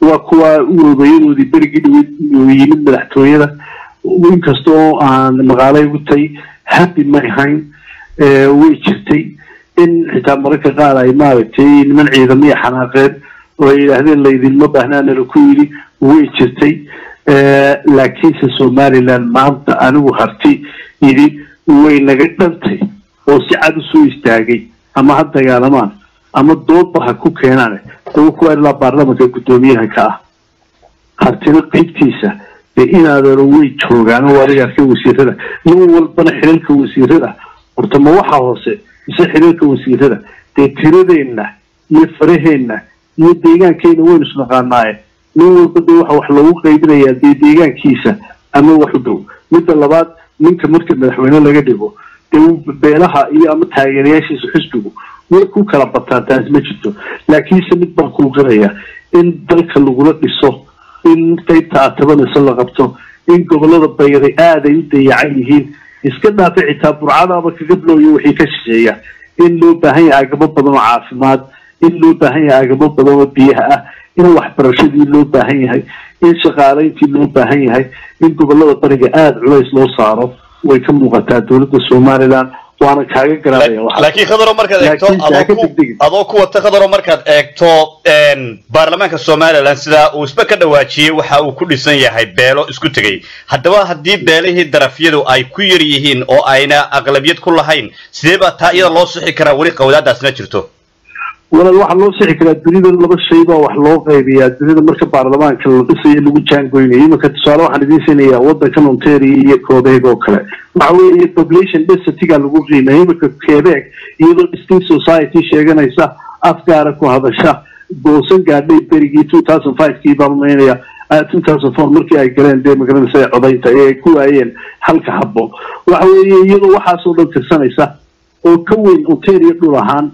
Waa kuwa odayadoodii berigii dhaweyd yimid madaxtooyada, inkastoo aan maqaalay ugu tay happy may hayn, way jirtay in xitaa mararka qaar ay maaragtay niman ciidamaya xanaaqeen oo ay yidhaahdeen laydinma baahnaanala ku yidhi, way jirtay. Laakiinse Somaliland maanta anigu Harti yidhi way naga dhantay oo si cad usoo istaagay, ama ha dagaalamaan ama doodba ha ku keenaan, dawa kuwa ilaa baarlamanka guddoomiyaha ka ah Hartina qaybtiisa dee inaadeero way joogaan oo adiga arkay wasiirada, nin walbana xilalka wasiirada horta ma waxa hoose mise xilalka wasiirada. Dee tiradeenna iyo faraheenna iyo deegaankeena waynu isnaqaanaaye, nin walba dee waxa wax loogu qaybinayaa dee deegaankiisa ama wax u dhow. Midda labaad, ninka marka madaxweyne laga dhigo dee beelaha iyo ama taageerayaashiisa xisbigu way ku kala bataan, taas ma jirto. Laakiinse mid baan kuu qiraya: in dalka lagula dhiso, in qaybta aad tabanayso la qabto, in gobolada bayray aaday u dayacan yihiin, iska dhaafa xitaa Burcadaaba kaga bilowyo wixii ka shisheeya, in loo baahan yahay agabo badan oo caafimaad, in loo baahan yahay agabo badan oo biyaha ah, in waxbarashadii loo baahan yahay, in shaqaalayntii loo baahan yahay, in gobolada bariga aada culays loo saaro, way ka muuqataa dowladda Somaliland, waana kaaga garaabaya waxa. Laakiin Khadaro, markaad eegto Laakiin adoo ha ka ku degdegin. Adoo ku wata Khadaro, markaad eegto baarlamaanka Somaliland sida uu isba ka dhawaajiyey, waxa uu ku dhisan yahay beelo isku tegey. Haddaba haddii beelihii darafyadu ay ku yar yihiin oo ayna aqlabiyad ku lahayn, sidee baa taa iyada loo sixi karaa weli qawdaadaasna jirto? Walaal, waxaa loo sixi karaa, dunida laba shay baa wax loo qaybiyaa. Dunida marka baarlamaanka la dhisayo lagu jaangoynayo, iminka tusaale waxaan idiin siinayaa wadankan Ontario iyo Quebec oo kale, waxa weeye population density-ga lagu qiimeeyo. Iminka Quebec iyadoo distinct society sheeganaysa, afgaara ku hadasha, goosan gaadhay berigii 2005-kii baan maynaya 2004 markii ay galeen dee magaranaysa codaynta ee ay ku waayeen halka habbo. Waxa weeye iyadoo waxaasoo dhan tirsanaysa oo ka weyn Ontario dhul ahaan,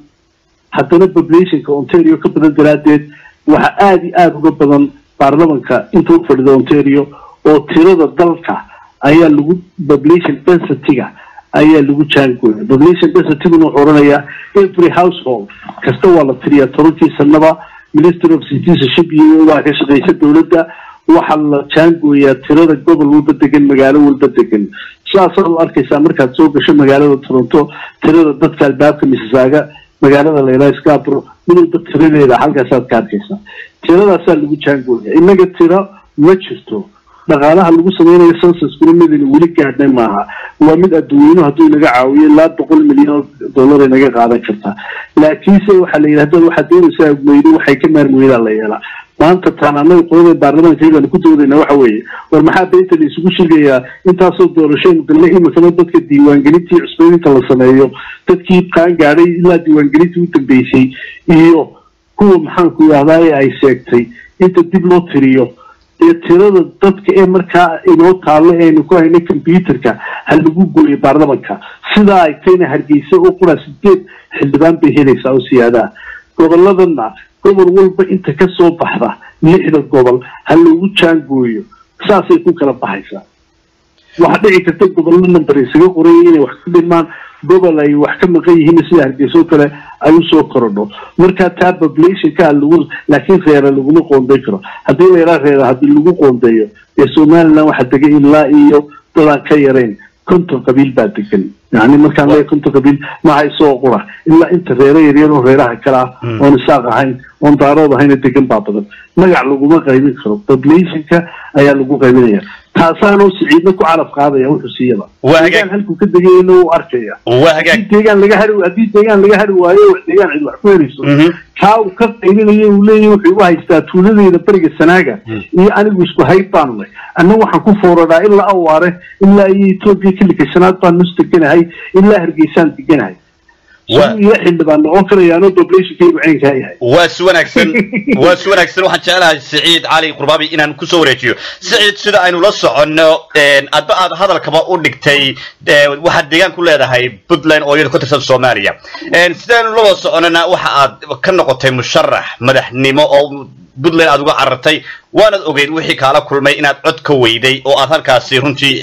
haddana populationka Ontario ka badan daraaddeed waxa aada iyo aada uga badan baarlamanka inta u fadhida Ontario, oo tirada dalka ayaa lagu population density-ga ayaa lagu jaangooya. Population density-guna wuxuu odhanayaa every household kasta waa la tiriyaa 10kii sanaba. Ministry of Citizenship iyo waa ka shaqeysa dowladda, waxaa la jaangooyaa tirada gobol walba degan, magaalo walba degan. Sidaasaad u arkaysaa markaad soo gasho magaalada Toronto tirada dadka albaabka Mississauga, magaalada layidhaha Scarborough, mid walba tiradeeda halkaasaad ka arkaysaa. Tiradaasaa lagu jaangooya. Innaga tiro ma jirto. Dhaqaalaha lagu sameynayo censuskuna midaynu weli gaadhnay maaha, waa mid adduweynuhu hadduu inaga caawiyo ilaa $100 milyan ay naga qaadan kartaa. Laakiinse waxaa la yidhahda waxaad doonaysaa weydo waxay ka maarmi weydaa la yeelaa. Maanta taan annaga qolada baarlamaanka iyagaan ku doodayna waxa weeye, war maxaa beenta la isugu sheegayaa? Intaasoo doorashaynu galnay, iminkana dadka diiwaangelintii cusbooyinka la sameeyo, dadkii qaan gaadhay ilaa diiwaangelintii u dambeysay iyo kuwa maxaanku yidhahdaa ay sheegtay inta dib loo tiriyo dee tirada dadka ee markaa inoo taallo aynu ku hayno computerka ha lagu gooyo baarlamanka. Sidaa ay tayna Hargeysa oo quraa 8 xildhibaan bay helaysaa oo siyaadaha. Goboladana gobol walba inta ka soo baxda lixda gobol ha lagu jaangooyo, saasay ku kala baxaysaa. Waxaa dhici karta gobollo number isaga qoraya inay wax ka dhimaan, gobol ay wax ka maqan yihiin sida Hargeysa oo kale ay usoo korodho. Marka taa populationka lagu, laakiin reera laguma qoonday karo. Haddii la yidhaha reera haddii lagu qoondeeyo dee Somaliland waxaa degan ilaa iyo dadaan ka yarayn 50 qabiil baa degan. Yani markaan leeyahay 50 qabiil maaha isagoo qura, ilaa inta reero yaryar oo reeraha kale ah oon Isaaq ahayn oon Daarood ahayna degan baa badan. Magac laguma qaybin karo, populationka ayaa lagu qaybinaya. Taasaanoo Siciidna ku calaf qaadaya wuxuu siiyaba deegaan halkuu ka degayna uu arkaya. Haddii deegaan laga hari waayo, deegaan cid wax ku helayso, kaa uu ka qaybinayo uu leeyahy wuxuu igu haystaa tuuladeyda bariga Sanaaga iyo anigu isku hayb baanu leh. Anna waxaan ku fooraraa ilaa Awaare ilaa iyo Etoobiya, kilika shanaad baan nus deganahay, ilaa Hargeysaan deganahay, iyo xildhibaan noqon karayaanoo populationkaygu caynkaa yahay. Waa si wanaagsan, waa si wanaagsan. Waxaan jeclahay Siciid Cali Qurbaabi inaan kusoo wareejiyo. Siciid, sida aynu la soconno, adba aad hadalkaba u dhigtay, waxaad deegaan ku leedahay Puntland oo iyada ku tirsan Soomaaliya. Sidaynu la wada soconnana waxa aad ka noqotay musharax madaxnimo oo Puntland aad uga carartay, waanaad ogeyd wixii kaala kulmay, inaad cod ka weyday oo aad halkaasi runtii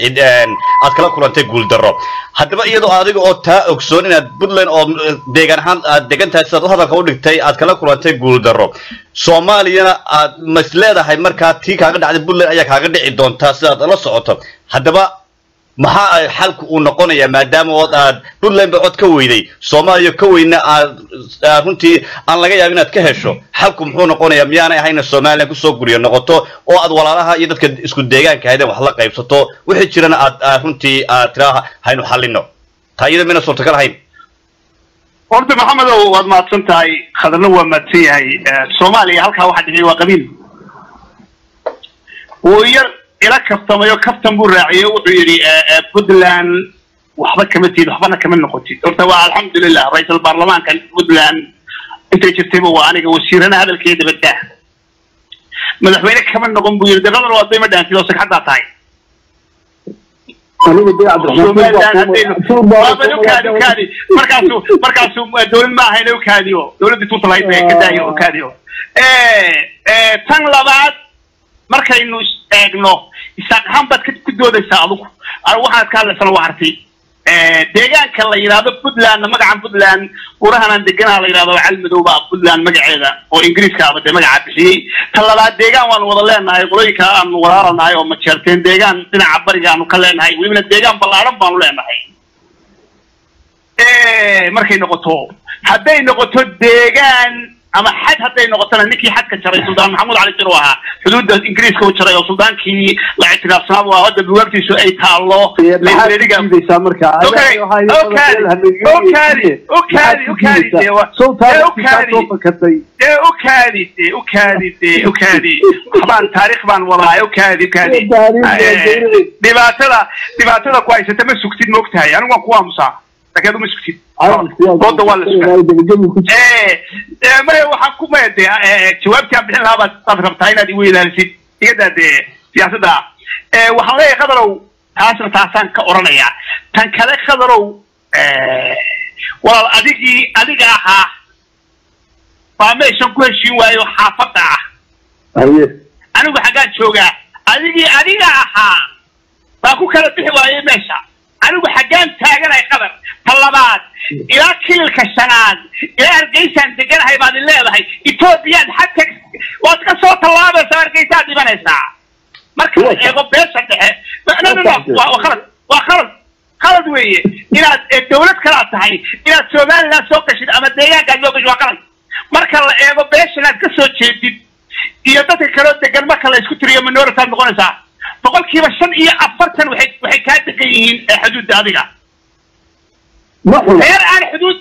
aad kala kulantay guuldarro. Haddaba iyadoo adiga oo taa ogsoon inaad Puntland oo deegaan ahaan aad degan tahay, sidaad u hadalka u dhigtay, aad kala kulantay guuldarro, Soomaaliyana aad mas leedahay markaa tii kaaga dhacday Puntland ayaa kaaga dhici doontaa sidaad la socoto. Haddaba maxaa xalku uu noqonayaa, maadaama ood aad Puntland ba cod ka weyday, Soomaaliya ka weyna aad runtii aan laga yaabin inaad ka hesho? Xalku muxuu noqonayaa? Miyaanay ahayna Somaliland kusoo guriyo noqoto oo aad walaalaha iyo dadka isku deegaanka haydeen wax la qaybsato, wixii jirana aad runtii aad tiraa haynu xallino? Taa iyada mayna suurtagal ahayn? Horta Maxamedow, waad mahadsan tahay, Khadarna waa mahadsan yahay. Soomaaliya halkaa waxaa dhigay waa qabiil. Wuu yar ila kaftamayo, kaftan buu raaciyey, wuxuu yidhi Puntland waxba kama tihid, waxbana kama noqotid. Horta waa alxamdulilah, ra-iisul baarlamaanka Puntland intay jirtayba waa aniga, wasiirana hadalkeeda badaa, madaxweyne kama noqon buu yidhi. De qadar waa dayma dhaantid oo sagxaddaa tahay. Anigu dee Ukaadi, markaasu dowlad ma ahayna, ukaadiyo dowladdii tuuta lahayd bay ka daayo, ukaadiyo. Tan labaad, markaynu eegno Isaaq ahaan baad ku doodaysaa adigu, waxaad ka hadlaysana waa artay. Deegaanka la yidhaahdo Puntlandna, magacan Puntland burahan aan deganaha la yidhahdo Calmadow baa Puntland magaceeda oo Ingiriiska aba dee magaca bixiyey. Ta labaad, deegaan waanu wada leenahay, qolooyinka aanu walaalanahay oo Majeerteen deegaan dhinaca bariga aanu ka leenahay, welibana deegaan ballaaran baanu leenahay. Markay noqoto, hadday noqoto deegaan ama xad hadday noqotona, ninkii xadka jaray Suldaan Maxamuud Cali Jir u ahaa, xuduudda Ingiriiska u jaray oo suldaankii la ictiraafsanaa waa hadda bugaagtiisu ay taallo librariga. Ukaadi, ukaadi, ukaadi, ukaadi, ukaadi, ukaadi, waxbaan taariikh baan wadaa, ukaadi, ukaadi. Dhibaatada ku haysata ma sugtid, ma ogtahay? Anigu waan ku aamusaa, laakiin adu ma sugtid, dooda waa la sugaa. Maya, waxaan ku maya dee jawaabtii aan bixin lahaa baad rabtaa inaad igu ilaalisid. Iga daadee siyaasadda. Waxaan leeyahay Khadarow, taasna taasaan ka oranayaa. Tan kale Khadarow, walaal, adigii adiga ahaa baa meeshan ku heshiin waayo xaafadda ah. Anigu xaggaan joogaa? Adigii adiga ahaa baa ku kala bixi waayey meesha. Anigu xaggaan taaganahay, Qadar? Ta labaad, ilaa Kililka Shanaad ilaa Hargeysaan deganahay baad i leedahay. Ethoobiyaad xagka waad ka soo tallaabaysaa, Hargeysaad dhibanaysaa. Marka la eego beesha dhexe, no, no, no, waa khalad, waa khalad, khalad weeye inaad dawlad kalaad tahay inaad Somaliland soo gashid ama deegaankaad soo gashid, waa qalad. Marka la eego beeshan aad ka soo jeedid iyo dadka kaloo degan, marka la isku tiriyo, minority aad noqonaysaa. 45% waxay kaa degan yihiin xuduudda adiga. Reer aan xuduud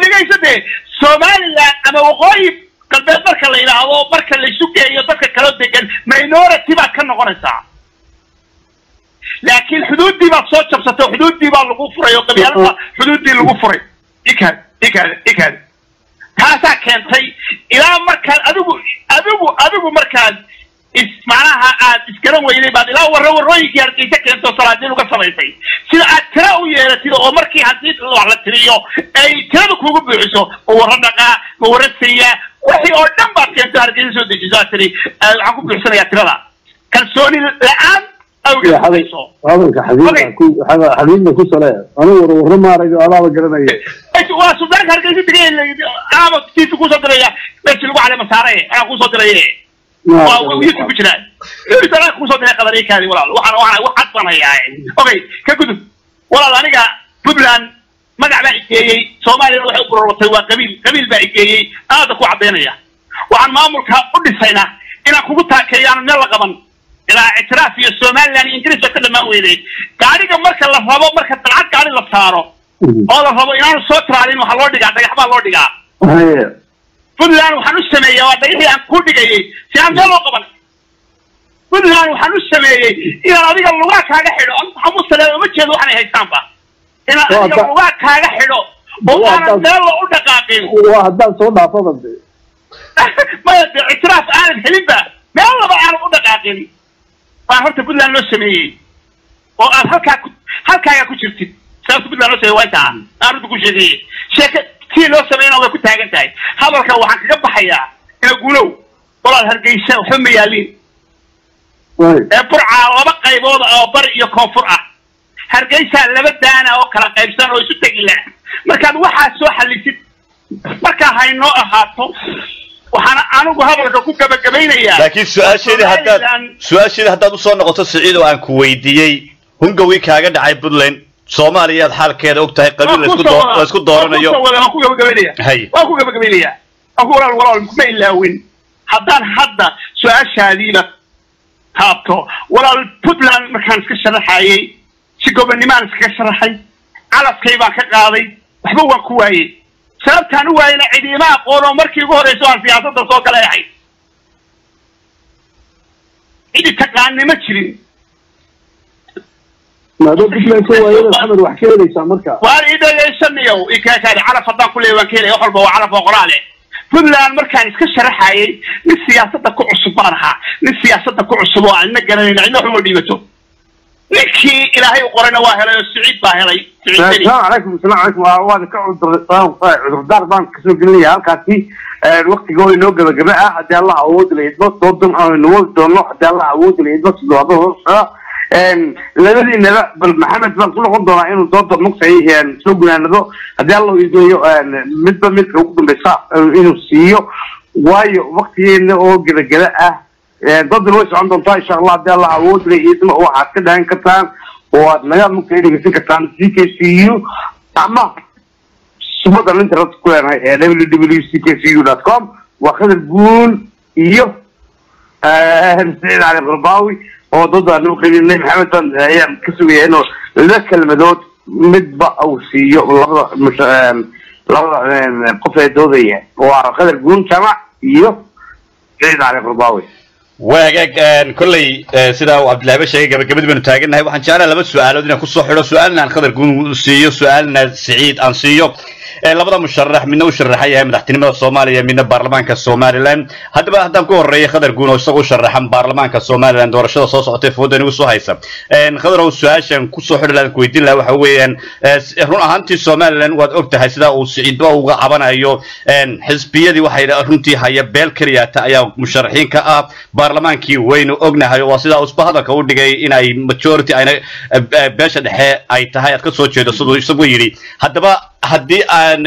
dhigayso dee Somaliland ama Waqooyi Galbeed marka la yidhaahdo, marka la isu geeyo dadka kaloo degan, minority baad ka noqonaysaa. Laakiin xuduuddii baad soo jabsatay, xuduuddii baa lagu furay oo qabyaalada xuduuddii lagu furay. Ikaad, ikaad, ikaad, taasaa keentay ilaa markaad adigu markaad is macnaha aad isgaran weyday baad ilaa warro warrooyinkii Hargeysa keento, salaadiin uga samaysay sida aad tira u yeelatid, oo markii haddii wax la tiriyo ay tirada kuugu buuxiso. Ma warro dhaqaa, ma warro sayaa, wixii oo dhan baad keento, Hargeysa soo dejiso, aad tiri waxaan ku buuxsanayaa tirada kalsooni la-aan awgeed. Hadalka xaqiiqda ku sale. Anigu war warro maarag adaaba garanaya. Waa suldaanka Hargeysa degay ama tiisa kusoo diraya meeshii lagu caleema saaray anaa kusoo diraye, waa YouTube ku jiraa, anaa kusoo diray. Qadarikaadi walaal, waxaan wax cad baan hayaa. Okay, ka gudub walaal. Aniga Puntland magac baa igeeyey, Soomaaliyana waxay u burorotay waa qabiil, qabiil baa igeeyey. Aada ku caddaynaya, waxaan maamulka u dhisaynaa inaan kugu taakeeyo aan meel la qaban ilaa ictiraaf iyo Somaliland iyo Ingiriis ka dhamaan weyday. Gaadhiga marka la rabo, marka dalcad gaadhi la saaro oo la rabo inaanu soo traalin, waxaa loo dhigaa dhagax baa loo dhigaa. Puntland waxaan u sameeyey waa dhagaxii aan ku dhigayay si aan meel loo qaban. Puntland waxaan u sameeyey inaan adiga lugaa kaaga xidho. Xamusale uma jeedo waxaanay haystaanba inaan adiga lugaa kaaga xidho oo aanan meel loo u dhaqaaqin. Waa haddaan soo dhaafaba de. Maya de, ictiraaf aanan helinba, meel laba aanan u dhaqaaqin baan horta Puntland loo sameeyey oo aad halkaa ku halkaagaa ku jirtid. Sababta Puntland loo sameeyey waa intaa aan runta ku sheegayey. Sheeke tii loo sameeyana way ku taagan tahay. Hadalka waxaan kaga baxayaa ina guulow walaal, Hargeysa waxba ma yaaliin ee Burcaa laba qaybood oo bari iyo koonfur ah, Hargeysa laba daana oo kala qaybsan oo isu tegi lah. Markaad waxaa soo xalisid, markaa haynoo ahaato. Waxaana anigu hadalka ku gabagabaynayaa Laakiin su-aasheedii haddaad usoo noqoto, Siciid, oo aan ku weydiiyey hungawii kaaga dhacay Puntland, Soomaaliya aad xaalkeeda og tahay, qabiil la isku dooranayo. Waan ku gabagabaynaya, waan ku gabagabaynaya. Waan ku walaal, walaal, ma ilaawin. Haddaan hadda su-aashaadiiba taabto walaal, Puntland markaan iska sharaxayey si gobonnimaan iskaga sharaxay, calafkay baan ka qaaday, waxba waan ku waayey. Sababtaan u waayena cidiima aqoon oo markii ugu horreysa aan siyaasadda soo galay ahayd, cidi taqaani ma jirin. Maadoo Puntland ka waayada, Maxamed, wax ka helaysaa marka? Waan ii dhegaysanayow ikaakaadi. Calaf haddaan ku leeyahay waan ka helaya, wax walba waa calaf oo qoraale. Puntland markaan iska sharaxayay, nin siyaasadda ku cusub baan ahaa, nin siyaasadda ku cusub oo aan cidna garanayn, cidna waxuma dhiibato. Ninkii Ilaahay u qorayna waa helay oo Siciid baa helay, Siciid Deni. Asalaamu calaykum, asalaamu calaykum. Waan ka cudurdaar baan kasoo gelinaya halkaasi. Waqtiga oo inoo gabagaba ah, haddii Allah awood la idmo, doodan aynu wadi doono haddii Allah awood la idmo toddobaadada soo socda. Labadiinaba bal Maxamed baan ku noqon doonaa inuu dooda mugtay soo gunaanado haddii Allah idmayo, midba midka ugu dambeysa inuu siiyo, waayo waqtigeena oo gabagaba ah. Doodan way socon doontaa insha Allah haddii Allah awood la idmo. Waxaad ka dhahan kartaan oo aad naga mugtay dhegeysan kartaan CKCU ama subadan internet ku leenahay ee www.ckcu.com. Waa Khadar Guun iyo Saciid Cali Qarbaawi oo dooda aan u qaybinay. Maxamed baan ayaan ka sugaya inuu laba kelmadood midba uu siiyo labada qof ee doodaya, waa Khadar Guun Jamac iyo Saciid Cali Qarbaawi. Waagaag, kolley sidaa uu Cabdillahi sheegay, gabagabadii baynu taagannahay. Waxaan jeclahay laba su-aalood inaan kusoo xidho, su-aalna aan Khadar Guun siiyo, su-aalna Siciid aan siiyo. Labada musharax midna u sharaxan yahay madaxtinimada Soomaaliya, midna baarlamaanka Somaliland. Haddaba haddaan ku horeeyo Khadar Guun oo isaga u sharaxan baarlamaanka Somaliland doorashada soo socotay fooda inagu soo haysa. Khadarow, su-aashan kusoo xidhi lahaan ku weydiin lahaa waxa weeyaan, run ahaantii Somaliland waad og tahay sida uu Siciidba uga cabanayo, xisbiyadii waxay runtii haya beel keliyata ayaa musharaxiin ka ah baarlamaankii. Waynu ognahay waa sidaa usba hadalka u dhigay in ay majority ayna beesha dhexe ay tahay aad ka soo jeedo, siduu isagu yidhi. Haddaba haddii aan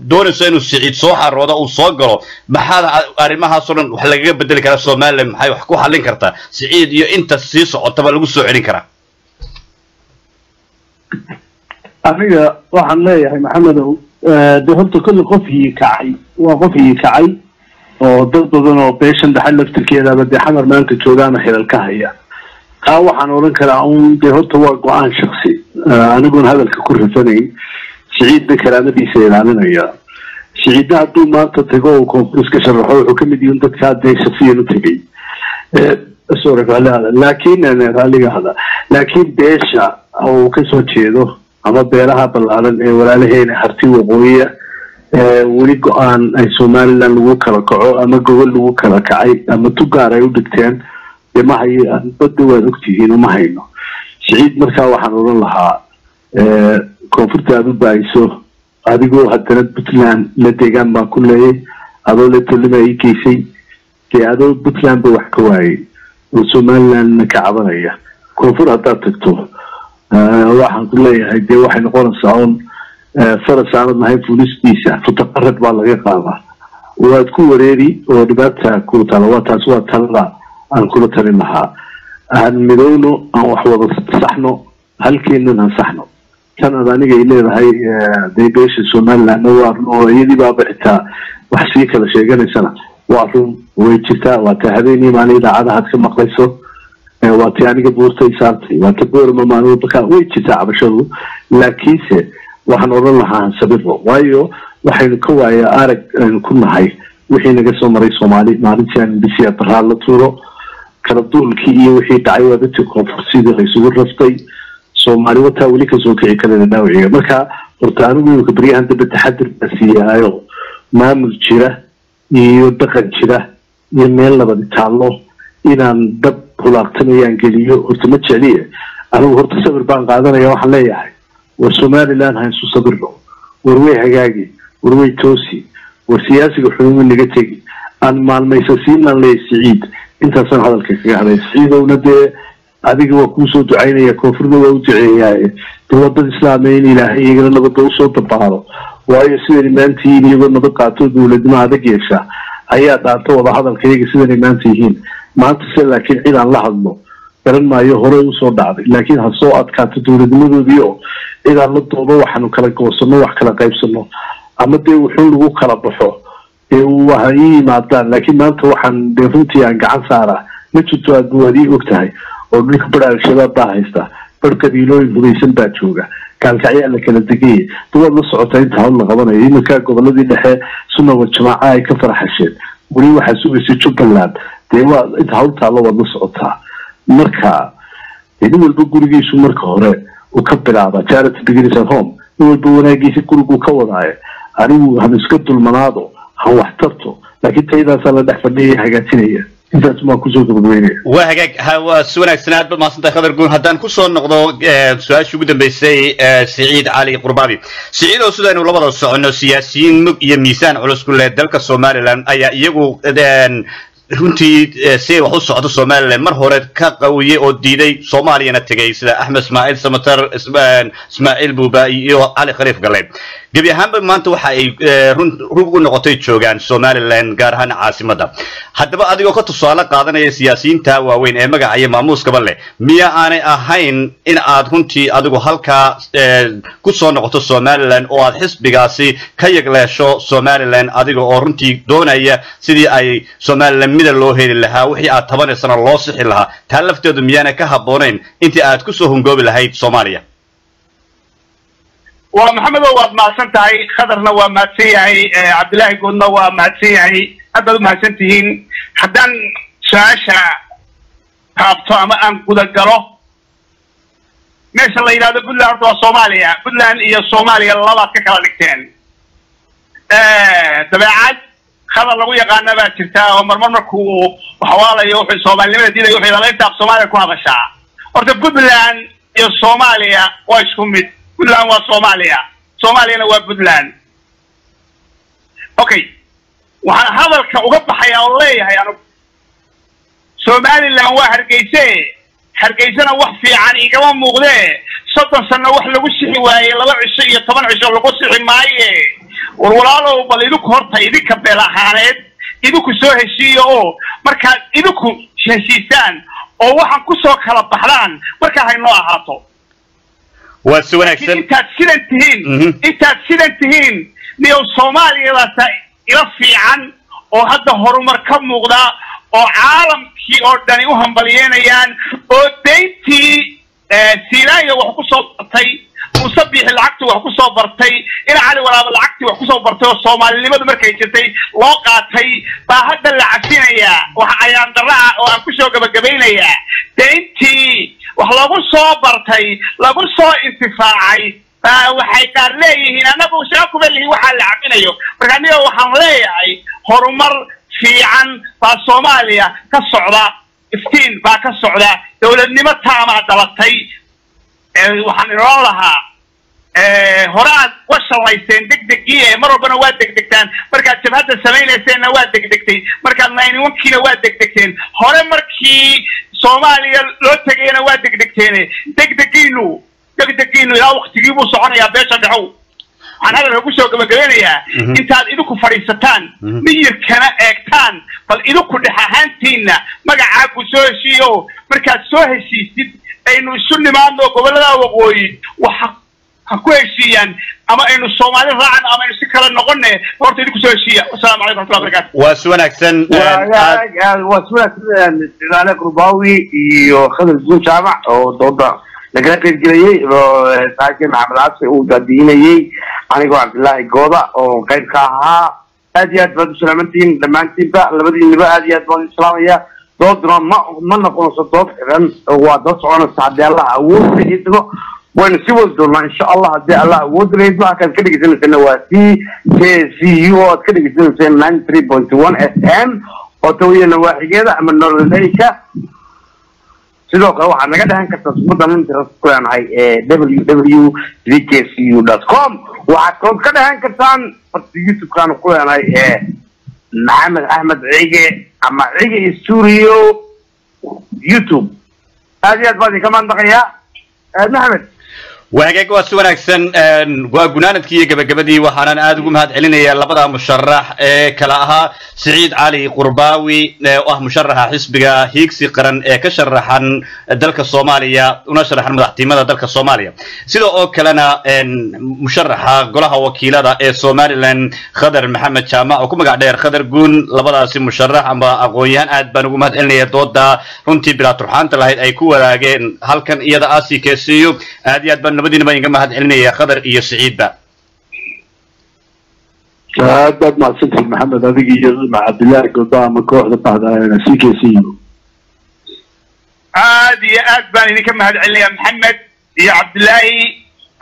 doonayso inuu Siciid soo xaroodo uu soo galo, maxaad arrimahaasoo dhan wax lagaga bedeli karaa Somaliland? Maxay wax ku xallin kartaa Siciid iyo inta sii socotaba lagu soo celin karaa? Aniga waxaan leeyahay, Maxamedow, de horta kolle qof kacay waa qof kacay, oo dad badan oo beeshan dhexe laftirkeedaba dee Xamar maanta joogaana xilal ka haya. Taa waxaan odhan karaa un dee horta waa go-aan shaksi, anigoon hadalka ku rafanayn, Siciidna karaamadiisa ilaalinaya. Siciidna hadduu maanta tago oo koonfur iska sharaxo, wuxuu kamid yihin dadkaa dee shaksiyan u tegay. Sorry, raalli, laakiin raalliga hada, laakiin beesha uu kasoo jeedo ama beelaha ballaaran ee walaalaheena Harti Waqooyiya, weli go-aan ay Somaliland lagu kala kaco ama gogol lagu kala kacay ama tugaar ay u dhigteen dee ma hayo. Badda waad ogtihiin, uma hayno Siciid. Markaa waxaan odhan lahaa, koonfurta aad u baahiso adigoo haddana Puntland la deegaan baan ku leeyay, adoo la tolima ii geysay, dee adoo Puntland ba wax ka waayay oo Somalilandna ka cabanaya, koonfur haddaad tagto, waxaan ku leeyahay dee waxay noqonaysaa un faras aanad lahayn fulistiisa futaqarad baa laga qaadaa, waad ku wareeri oo dhibaata ku taala. Waa taas, waa talada aan kula talin lahaa. Aan midowno, aan wax wada saxno, halkeennan aan saxno. Tan ad aniga ay leedahay dee beesha Somalilandna waa run, oo iyadii baaba xitaa wax sii kala sheeganaysana waa run, way jirtaa. Waa ta habeenii maalin idaacadahaad ka maqlayso, waa tii aniga buurtay saartay, waa ta Boorama maalin walba ka way jirtaa cabashadu. Laakiinse waxaan odhan lahaa hansabiro, waayo waxaynu ka waaya arag aynu ku nahay wixii naga soo maray Soomaali maalintii aan bisiya baraa la tuuro kala duulkii iyo wixii dhacay. Waa dadkii koonfur sidii la isugu raftay, Soomaali wataa weli kasoo kici karana dhaawiciga. Marka horta anigu imika baryahan dambe taxadir baa siiyaayo, maamul jira iyo dhaqan jira iyo meel nabadi taallo inaan dab hulaaqtamayaan geliyo horta ma jecliye. Anigu horta sabir baan qaadanaya. Waxaan leeyahay, war Somaliland ha isu sabirno, war way hagaagi, war way toosi, war siyaasiga xunuma naga tegi, aan maalmaysa siinaan leeyahay Siciid. Intaasaan hadalka kaga hadlay. Siciidowna dee adiga waa kuusoo ducaynaya, koonfurna waa u duceeyaaye, dee waa dad islaamay in Ilaahay iyagana nabadda usoo dabaalo, waayo sidanay maanta yihiin iyagoo nabad qaato dowladnimo adag yeesha ayaa dhaanto wada hadalka iyaga sidanay maanta yihiin maanta se. Laakiin cid aan la hadlo garan maayo, horey usoo dhacday, laakiin ha soo adkaato dowladnimadoodii oo cid aan la doodo, waxaanu kala goosano, wax kala qaybsano, ama dee wuxuu lagu kala baxo dee waha ii yimaadaan. Laakiin maanta waxaan dee runtii aan gacan saaraa ma jirto. Aad waad ii og tahay oo dhulka bar Al-Shabaab baa haysta, bar qabiilooyin hubaysan baa jooga, gaalkacyaa la kala degaya, de waad la socotaa inta hawl la qabanayo. Iminka goboladii dhexe Sunna wa Jamaaca ay ka faraxasheen, weli waxaa sugaysa Jubbaland, dee waa inta hawl taallo waad la socotaa. Marka dee nin walba gurigiisu marka hore uu ka bilaaba, charity begins at home, nin walba wanaagiisa guriguu ka wadaaye. Anigu han iska dulmanaado, han wax tarto, laakiin taydaasaa la dhex fadhiya hagaajinaya. Intaas maa kusoo gabagabeynaya. Waa hagaag, waa si wanaagsan, aad baad mahadsantahay Khadar Guun. Haddaan kusoo noqdo su-aashii ugu dambeysay, Siciid Cali Qurbaabi. Siciid, oo sidaynu labada soconno siyaasiyiin mug iyo miisaan culus ku leh dalka Somaliland ayaa iyagu runtii si ay wax u socdo Somaliland mar hore ka qawiyey oo diiday, Soomaaliyana tegay, sida Axmed Ismaaciil Samatar, Ismaaciil Buuba iyo Cali Khaliif Galeed. Gebi ahaanba maanta waxa ay run rug u noqotay joogaan Somaliland, gaar ahaan caasimadda. Haddaba adigoo ka tusaale qaadanaya siyaasiyiinta waaweyn ee magaca iyo maamuuskaba leh, miya aanay ahayn in aad runtii adigu halkaa ku soo noqoto Somaliland oo aad xisbigaasi ka yagleesho Somaliland, adiga oo runtii doonaya sidii ay Somaliland mida loo heli lahaa, wixii aad tabanaysana loo sixi lahaa? Taa lafteedu miyaanay ka habboonayn intii aad kusoo hungoobi lahayd Soomaaliya? Waa Maxamedo, waad mahadsan tahay. Khadarna waa mahadsan yahay, Cabdillaahi Goodna waa mahadsan yahay, aad baad u mahadsan tihiin. Haddaan su-aasha taabto ama aan gudagalo, meesha la yidhahdo Puntland horta waa Soomaaliya. Puntland iyo Soomaaliya labaad ka kala dhigteen. Dabeecad Khadar lagu yaqaana baa jirtaa oo marmar markuu waxawaalayo wuxuu Soomaalinimada diidayo, wuxuu ilaalinta af Soomaaliya ku hadashaa. Horta Puntland iyo Soomaaliya waa isku mid. Puntland waa Soomaaliya, Soomaaliyana waa Puntland. Okay, waxaan hadalka uga baxayaa oo leeyahay anugu Somaliland waa Hargeyse, Hargeysana wax fiican igama muuqdee. 30 sano wax lagu sixi waayey 2 cisho iyo 10 cisho lagu sixi maaye. War walaalow, bal idinku horta idinka beel ahaaneed idinku soo heshiiya, oo markaad idinku heshiisaan oo waxaan kusoo kala baxdaan markaa haynoo ahaato. Waa si wanaagsan. Intaad sidan tihiin, intaad sidan tihiin, niyow Soomaaliyadaasa ila fiican oo hadda horumar ka muuqda oo caalamkii oo dhani u hambalyeynayaan, oo dayntii Siilaanya wax ku soo bartay, Muuse Biixi lacagtii wax ku soo bartay, ina Cali Waraaba lacagtii wax kusoo bartay, oo Soomaalinimadu markay jirtay loo qaatay baa hadda la cafinayaa. Waxa ayaan darra ah oo aan kusoo gabagabaynayaa, dayntii wax lagu soo bartay, lagu soo intifaacay baa waxay qaar leeyihiin annagu shaqo kuma lihin waxaa la cafinayo. Marka aniga waxaan leeyahay horumar fiican baa Soomaaliya ka socda, iftiin baa ka socda, dowladnimo taamaa dhalatay. Waxaan inoo lahaa hore aad wa shalayseen degdegii ee mar walbana waa degdegtaan. Markaad jabhadda samaynayseenna waa degdegtay, markaad 91-kiina waa degdegteen, hore markii Soomaaliya loo tegayna waa degdegteene. Degdegiinu ilaa waktigii buu soconayaa. Beesha dhexow, waxaan hadalka kusoo gabagabeynayaa, intaad idinku fadhiisataan, miyirkana eegtaan, bal idinku dhex ahaantiinna magacaagu soo heshiiyo. Markaad soo heshiisid aynu isu nimaadno. Gobollada waqooyi waxa ha ku heshiiyaan, ama aynu Soomaali raacan ama aynu si kale noqone. Horta idinku soo heshiiya. Wasalaamu calaykum raxmatullahi barakatu. Waa si wanaagsan. Waa si wanaagsan. Cibaale Qurbaawi iyo Khadar Guun Jaamac oo dooda nagala qaybgelayey, oo saaxiibkii Maxamed Cabsi uu daadiinayey, anigoo Cabdillaahi Gooda oo qayb ka ahaa, aad iyo aad baad u salaamantihiin dhammaantiinba. Labadiinaba aad iyo aad baan u salaamaya. Dooduna ma noqonayso dood xiran, waa dood soconaysa. Haddii Allah awood idmo waynu sii wadi doonaa insha Allah, haddii Allah awood lahayd. Halkaad ka dhegeysaneysana waa CKCU oo aad ka dhegeysanayseen 93.1 FM oo tawiya nawaaxigeeda ama North America. Sidoo kale waxaad naga dhahan kartaa sumadan internet ku leenahay ee www.vkcu.com. Waxaad kalood ka dhahan kartaan barta YouTube-kaanu ku leenahay ee Maxamed Axmed Cige ama Cige Studio YouTube. Aad iyo aad baan idinka mahadnaqayaa, Maxamed. Wagaag, waa si wanaagsan. Waa gunaanadkii iyo gabagabadii. Waxaanan aad ugu mahad celinayaa labada musharax ee kala ahaa Siciid Cali Qurbaawi oo ah musharaxa xisbiga Hiigsi Qaran ee ka sharaxan dalka Soomaaliya una sharaxan madaxtinimada dalka Soomaaliya, sida oo kalena musharaxa golaha wakiilada ee Somaliland Khadar Maxamed Jaamac oo ku magac dheer Khadar Guun. Labadaasi musharax ama aqoon-yahan aad baan ugu mahad celinaya dooda runtii bilaa turxaanta lahayd ay ku wadaageen halkan iyada ah CKCU. Aad iyo aad baan labadiinaba inga mahad celinaya, Khadar iyo Siciidba. Aad baad mahadsantihiin Maxamed, adiga iyo Cabdillaahi Goda ama kooxda bahda CKCU. Aad iyo aad baan idinka mahad celinayaa, Maxamed iyo Cabdillaahi,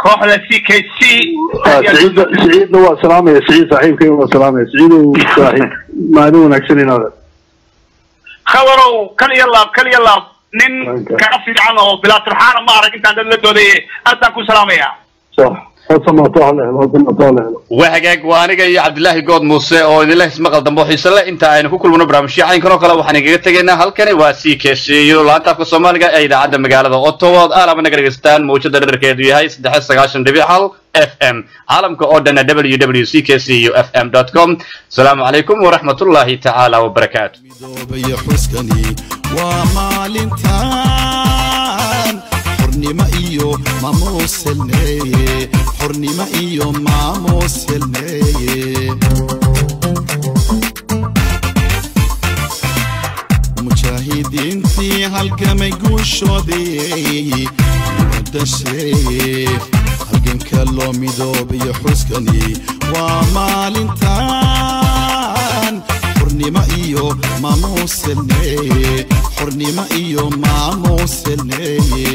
kooxda CKC. Siciidna waa salaamaya, Siciid saaxiibkay waa salaamaya. Siciidow saaxiib, maalin wanaagsan inaad Khadarow, kal iyo laab, kal iyo laab. Nin kaga fiican oo bilaa turxaana ma arag intaan dad la doodaye. Aad baan ku salaamaya. Sax, hoosamato hala helo, hoosamato hala helo. Waa hagaag, waa aniga iyo Cabdillaahi Good Muuse oo idinla ismaqal dambe oo xiise leh inta aynu ku kulmano barnaamijyo caynkan oo kale. Waxaan igaga tegaynaa halkani waa CKCU, laanta afka Soomaaliga ee idaacadda magaalada Ottawa ood aalaba naga dhegeystaan mawjada dherarkeedu yahay 93.1 FM, caalamka oo dhanna www.ckcufm.com. Asalaamu calaykum waraxmatullaahi tacaala wabarakaatu. Midoobaya xuskani waa maalintan xornimo iyo maamuus helneeye, xornimo iyo maamuus helneeye. Mujaahidiintii halgamay guushoodii dhasheeye, halganka loo midoobayo xuskani waa maalintan xornimo iyo maamuus helneeye, xornimo iyo maamuus helneeye.